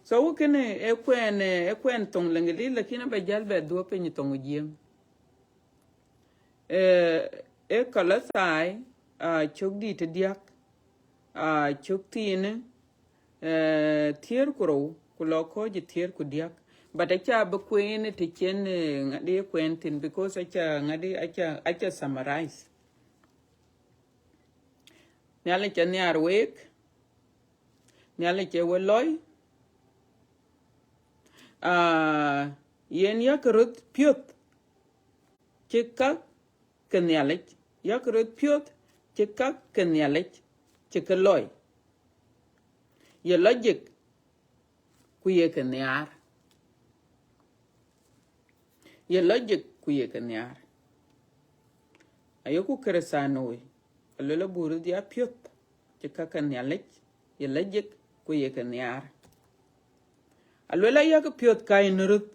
So kënë ë kuɛn, ë kuɛn thoŋ Lëŋgëlith, lakin aba jäl bɛ dhuɔ̈k piny thoŋ Jiëŋ. Eh, ë Kolothai, ah, cök dït ë diäk, ah, cök thiin, eh, thiëër ku rou, ku lɔ kɔ̈ɔ̈c ë thiëër ku diäk. But aca bï kueen të cïn, eh, ŋadï kueen thïn, because aca ŋadï, aca, aca summarize. Nhialic anhiaar week, Nhialic ë we lɔi, ah, yen yak röt piöth cï ka ke Nhialic, yak röt piöth cï ka ke Nhialic cï ke lɔi. Ye logic ku ye ke nhiaar. Ye logic ku ye ke nhiaar. Ayoku Kërëthänooi, aluel abuk röt ya piöth cï ka ke Nhialic, ye logic ku ye ke nhiaar. Aluel ayak piöth ka yen röt.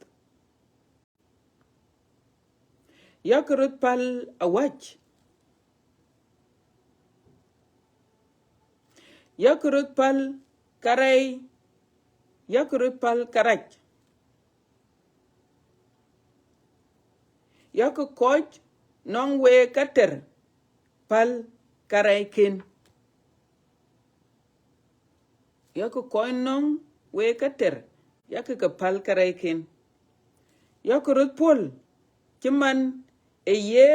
Yak röt päl awäc. Yak röt päl kärɛc. Yak röt päl kärac. Yakë kɔc nɔŋ week kater päl karɛcken. Yakë kɔc nɔŋ week kater, yakë ke päl karɛcken. Yakë röt puɔ̈l cï man ë ye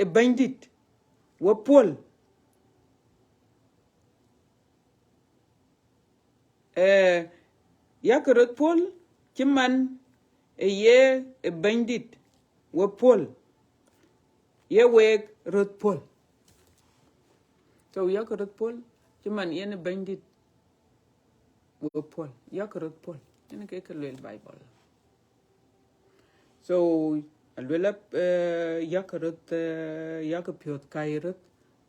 ë Bɛ̈nydït we puɔ̈l. Eh, yakë röt puɔ̈l cï man ë ye ë Bɛ̈nydït we puɔ̈l, ye week röt puɔ̈l. So yakë röt puɔ̈l cï man yen ë Bɛ̈nydït we puɔ̈l, yakë röt puɔ̈l. Yen ke ke lueel Bible. So aluel, eh, yakë röt, eh, yakë piɔ̈th käi röt,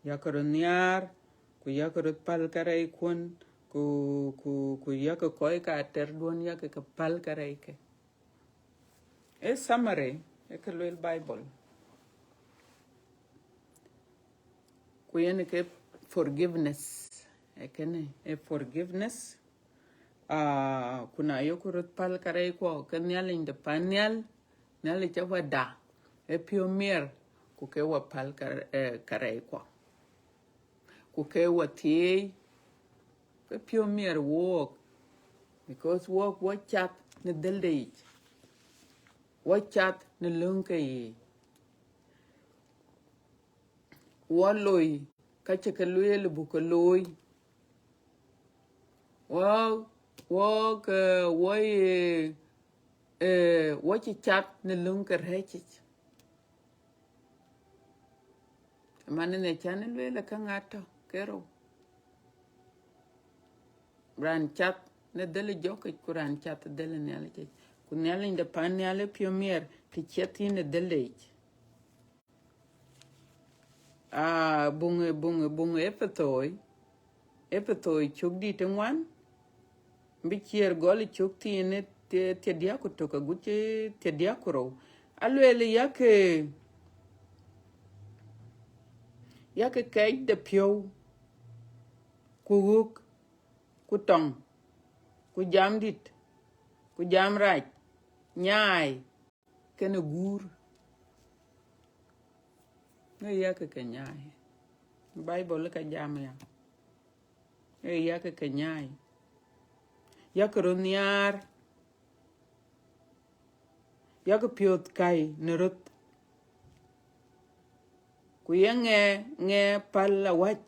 yakë röt nhiaar, ku yakë röt päl karɛckuɔn, ku, ku, ku yakë kɔc katerduɔ̈n, yakë ke päl karɛcke. Ë summary ë ke lueel Bible. Ku yen ke forgiveness. Ë kënë ë forgiveness. Ah, ku na yök röt päl karɛckuɔ, ke Nhialic de pan nhial, Nhialic ë wada, ë piɔ̈u miɛr, ku ke wa päl kar-, eh, karɛckuɔ, ku ke wa thieei, ke piɔ̈u miɛr wook, because wook wa cath në dhëlde yic, wa cath në löŋke yiic. Wa loi ka cï ke lueel buk ke looi. Wa, wa ke, wa ye, eh, wa cï cath në löŋ ke rɛ̈ɛ̈c yic. Man ënë can lueel ë käŋ atɔ̈ ke rou. Raan cath në dhël jɔk yic, ku raan cath dhël Nhialic yic. Ku Nhialic de pan nhial ë piɔ̈u miɛr të ciɛth yïn ë dhëlde yic. Ah, buŋ, buŋ, buŋ Epethoi, Epethoi cök dït ë ŋuan, bï ciɛɛr gɔl ë cök thiin ë thië-, thiërdiäk ku tök agut cï thiërdiäk ku rou. Alueel yakë, yakë kɛc de piɔ̈u, ku ɣök, ku tɔŋ, ku jam dït, ku jam rac, nyaai, kenë guur. Ë yakë ke nyaai. Bible ka jam ya. Ë yakë ke nyaai. Yakë röt nhiaar. Yakë piɔ̈th käi në röt. Ku ye ŋɛɛ, ŋɛɛ päl awäc.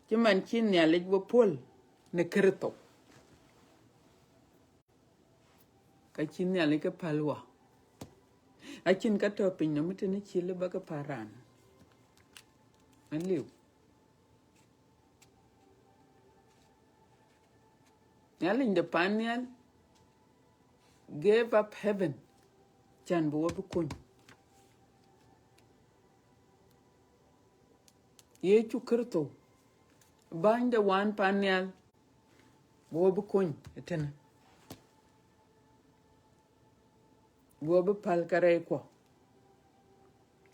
Cï man cï Nhialic we puɔ̈l në Kërtho. Ka cï Nhialic ke päl wa. Acïn ka tɔ̈ piny nɔm tënë cï lëu ba ke päl raan. Aliu. Nhialic de pan nhial gave up heaven, can bï wa bï kony. Yecu Kërtho, bäny de wan pan nhial, bï wa bï kony ëtënë. Bï wa bï päl karɛckuɔ.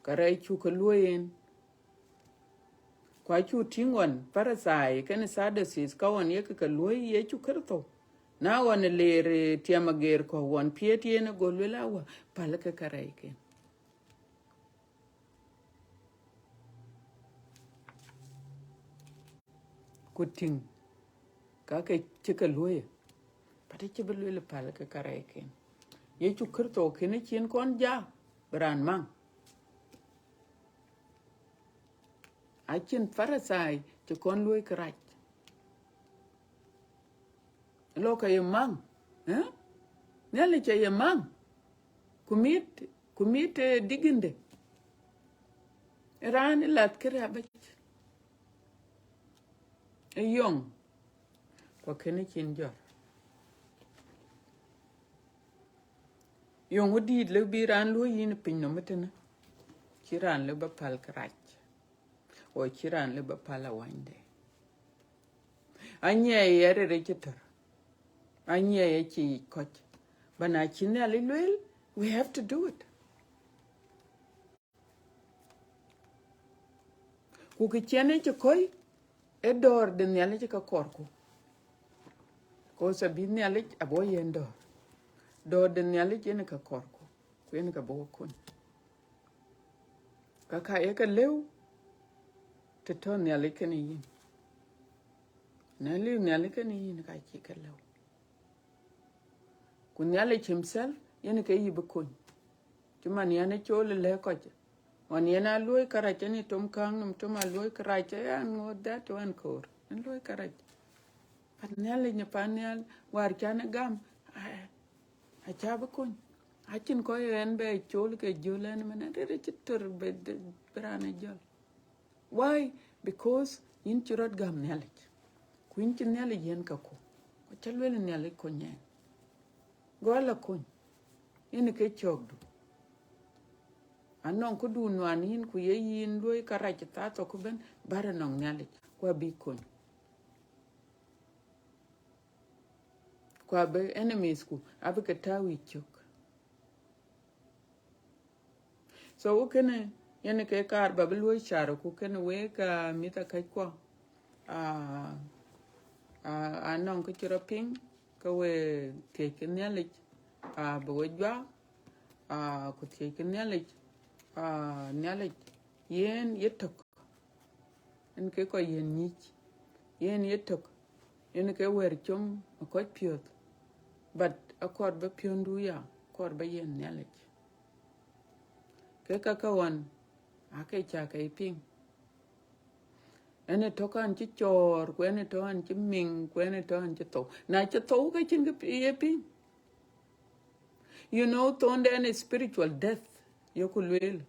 Karɛc cuk ke luɔ̈i en. Ku acuk tïŋ ɣɔn Parithai kenë Sadducees ka ɣɔn yekë ke luɔ̈i Yecu Kërtho. Na ɣɔn ë leer, eh, tiɛm ageer kɔ̈u ɣɔn piɛ̈t yen ë go lueel awa, päl ke karɛcken. Ku tïŋ, ka ke cï ke luɔ̈i, but acï bï lueel päl ke karɛcken. Yecu Kërtho kënë cïn kɔn ja bï raan maŋ. Acïn Parithai cï kɔn luɔ̈i kërac. Lɔ ka ye maŋ, eh? Nhialic aye maŋ. Ku mit, ku mit, eh, diginde. Raan ë lath kërë abëc. Ë yɔŋ, ku akënë cïn jɔt. Yɔŋ wä dït lëu bï raan luɔ̈i yïn piny nɔm ëtënë. Cï raan lëu ba päl kërac. Ɣɔn cï raan lëu ba päl awänyde. Anyiɛɛi arëët acï tör. Anyiɛɛi acï yic kɔc. Ba na cï Nhialic lueel, we have to do it. Ku kë cïn ë cï kɔ̈i, ë dɔ̈ɔ̈r de Nhialic ka kɔɔrku. Cause abï Nhialic abɔ̈ yen dɔ̈ɔ̈r. Dɔ̈ɔ̈r de Nhialic yen ka kɔɔrku. Ku yen ka bï wo kony. Ka ka ye ke lëu të tɔ̈ Nhialic kenë yïn. Na lëu Nhialic kenë yïn, ka cï ke lëu. Ku Nhialic himself yen ke yï bï kony. Cï man yen ë cool ë lɛ̈k kɔc. Ɣɔn yen a luɔi kärac, yen ë tom kääŋ nɔm, tom a luɔi kärac, ë an ŋoot that wan koor. Yen luɔi kärac. Pan Nhialic në pan nhial, wäär can ë gam, a, acä bï kony. Acïn kɔc yen bɛ cool ke jɔl ɛn mɛn, rɛ̈t acï tör bï, bï raan ë jɔl. Why? Because yïn cï rɔt gam Nhialic. Ku yïn cï Nhialic yen käku. Ku cä lueel Nhialic kony ɛn. Go ala kony. Yen ke cɔɔkdu. Anɔŋ këdu nuan yïn ku ye yïn luɔi kärac thathok ëbën, bär anɔŋ Nhialic. Ku abï kony. Ku abï enemies ku, abï ke tääu yic cök. So, kënë, yen ke kaar ba bï luɔi car ku kënë wek, ah, mïth akäckuɔ. Ah, ah, anɔŋ kë cï rɔt piŋ, ke we thiëckë Nhialic, ah, bï we juak, ah, ku thiëckë Nhialic, ah, Nhialic, yen yetök. Yen ke kɔc yen nyic, yen yetök, yen ke wɛ̈ɛ̈r com ë kɔc piɔ̈ɔ̈th, but akɔɔr bä piɔ̈ndu ya, akɔɔr bä yen Nhialic. Ke ka ke ɣɔn, ake cä ke piŋ. Yen ë tök an cï cɔɔr, ku yen ë tök an cï miŋ, ku yen ë tök an cï thou. Na cï thou, ke cïn kë pi-, ye piŋ. You know, thonde yen spiritual death, yeku lueel.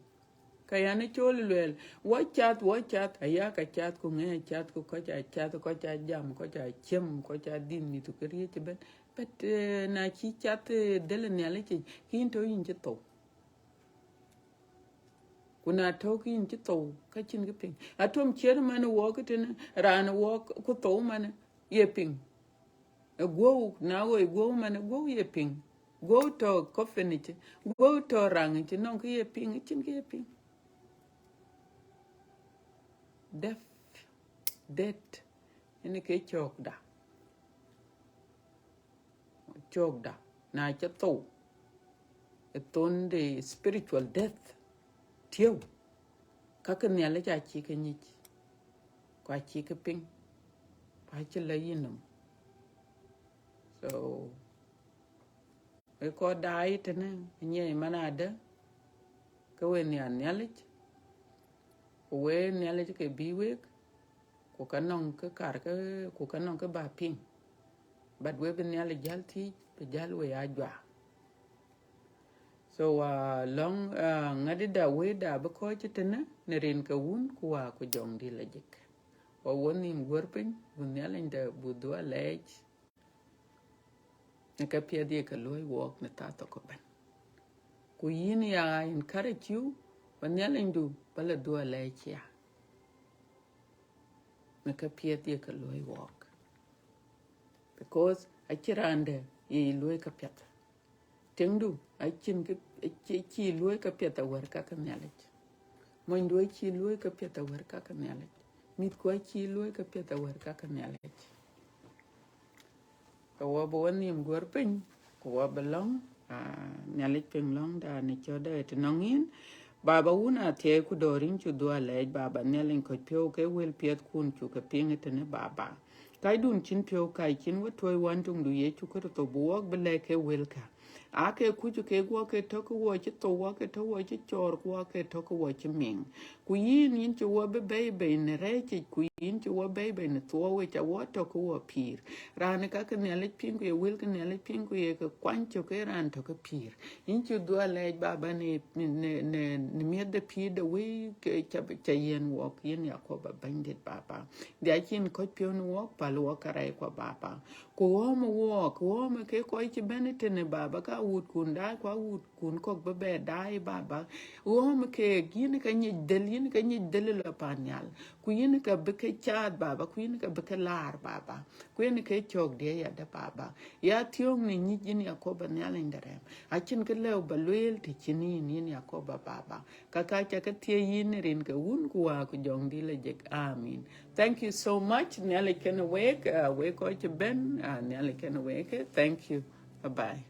Ka yan ë cool lueel, wɔ cath, wɔ cath, aya ka cath, ku ŋɛɛ cath, ku kɔc a cath, kɔc a jam, kɔc a ciem, kɔc a dhil mïth ku këriëëc ëbën. But, eh, na cï cath, eh, dhël Nhialic yic, ke yïn tɔ̈ yïn cï thou. Ku na tɔ̈ ke yïn cï thou, ka cïn kë piŋ. Atom ciɛ̈t man ë wɔɔk tënë, raan ë wɔɔk ku thou man ye piŋ. Ë guɔ̈u, na ɣoi guɔ̈u man, ë guɔ̈u ye piŋ. Guɔ̈u tɔ̈ coffin yic, guɔ̈u tɔ̈ raŋ yic, nɔŋ kë ye piŋ, cïn kë ye piŋ. Death, death, yen ke cɔɔkda. Cɔɔkda, na cï thou, ë thonde spiritual death, tiëu, ka ke Nhialic acï ke nyic, ku acï ke piŋ, ku acï la yïn nɔm. So, ë kɔɔr daai tënë, nyiɛɛi man adë, ke we nhiar Nhialic, ku we Nhialic ke bï wek, ku ka nɔŋ kë kar ke, ku ka nɔŋ kë ba piŋ. But we bï Nhialic jäl thiëc, bï jäl we aa juak. So, uh, lɔŋ, uh, ŋadïda wëëda bï kɔc tënë, në rin ke Wun, ku Wä, ku Jɔŋdït Lajik. Wa wɔ nhïïm guɔ̈r piny, bu Nhialic dɛ, bu dhuɔ̈k alɛɛc. Në ka piɛth ye ke luɔi wɔɔk në thaa thok ëbɛ̈n. Ku yïn ya encourage you, ba Nhialicdu ba la dhuɔ̈k alɛɛc ya. Në ka piɛth ye ke luɔi wɔɔk. Because acïn raan dɛ̈ ye luɔi ka piɛth. Tiŋdu, acïn kë, acï, acï luɔi ka piɛth awär ka ke Nhialic. Monydu acï luɔi ka piɛth awär ka ke Nhialic. Mïthku acï luɔi ka piɛth awär ka ke Nhialic. Ke wɔ bï wɔ nhïïm guɔ̈r piny, ku wɔ bï lɔ̈ŋ, ah, Nhialic piŋ lɔ̈ŋda në cɔ̈tda ë tënɔŋ yïn. Baba Wun athiɛɛi ku dɔ̈ɔ̈r yïn cu dhuɔ̈k alɛɛc, Baba Nhialic kɔc piɔ̈u ke wël piɛthkun cuk ke piŋ ë tënë Baba. Kaidun cïn piɔ̈u kac cïn wɔ tuɔ̈c Wänduŋdu Yecu Kërtho bï wɔɔk bï lɛ̈k ke wëlkä. Aa ke kuc kek wɔ ke tɔ̈ ke wɔ cï thou, wɔ ke tɔ̈ wɔ cï cɔɔr, ku wɔ ke tɔ̈ ke wɔ cï miŋ. Ku yïn, yïn cï wɔ bï bɛ̈i bei në rɛ̈ɛ̈cic, ku yïn cï wɔ bɛ̈i bei në thuɔɔuwic, awɔ tɔ̈ ke wɔ pïïr. Raan ka ke Nhialic piŋ, ku ye wël ke Nhialic piŋ, ku ye ke kuany cök ke raan tɔ̈ ke pïïr. Yïn cï dhuɔ̈k alɛɛc Baba në, në, në, në miɛ̈th de pïïr de wëi ke ca, ca yiɛ̈n wɔɔk, yïn Yakoba Bɛ̈nydït Baba. Dhia cïn kɔc piɔ̈u në wɔɔk, päl wɔɔk kärɛc kuɔ Baba. Ku ɣɔ̈ɔ̈m wɔɔk, ɣɔ̈ɔ̈m ke kɔc cï bɛ̈n ë tënë Baba, ka wutkun daai, ku awut kun kɔ̈k bï bɛ daai Baba. Ɣɔ̈ɔ̈m keek, yïn ka nyic dhël, yïn ka nyic dhël la pan nhial. Ku yïn ka bï ke caath Baba, ku yïn ka bï ke laar Baba. Ku yïn ke cɔ̈k diɛ̈ yadë Baba. Ya thiɔ̈ŋ në nyic yïn Yakoba Nhialic de rɛ̈m. Acïn kë lëu ba lueel të cïn yïn, yïn Yakoba Baba. Ka ka ca ke thiëëc yïn në rin ke Wun ku Wä ku Jɔŋdït Lajik. Amin. Thank you so much. Nhialic kenë wek, uh, wek kɔc cï bɛ̈n, uh, Nhialic kenë wek. Thank you. Bye bye.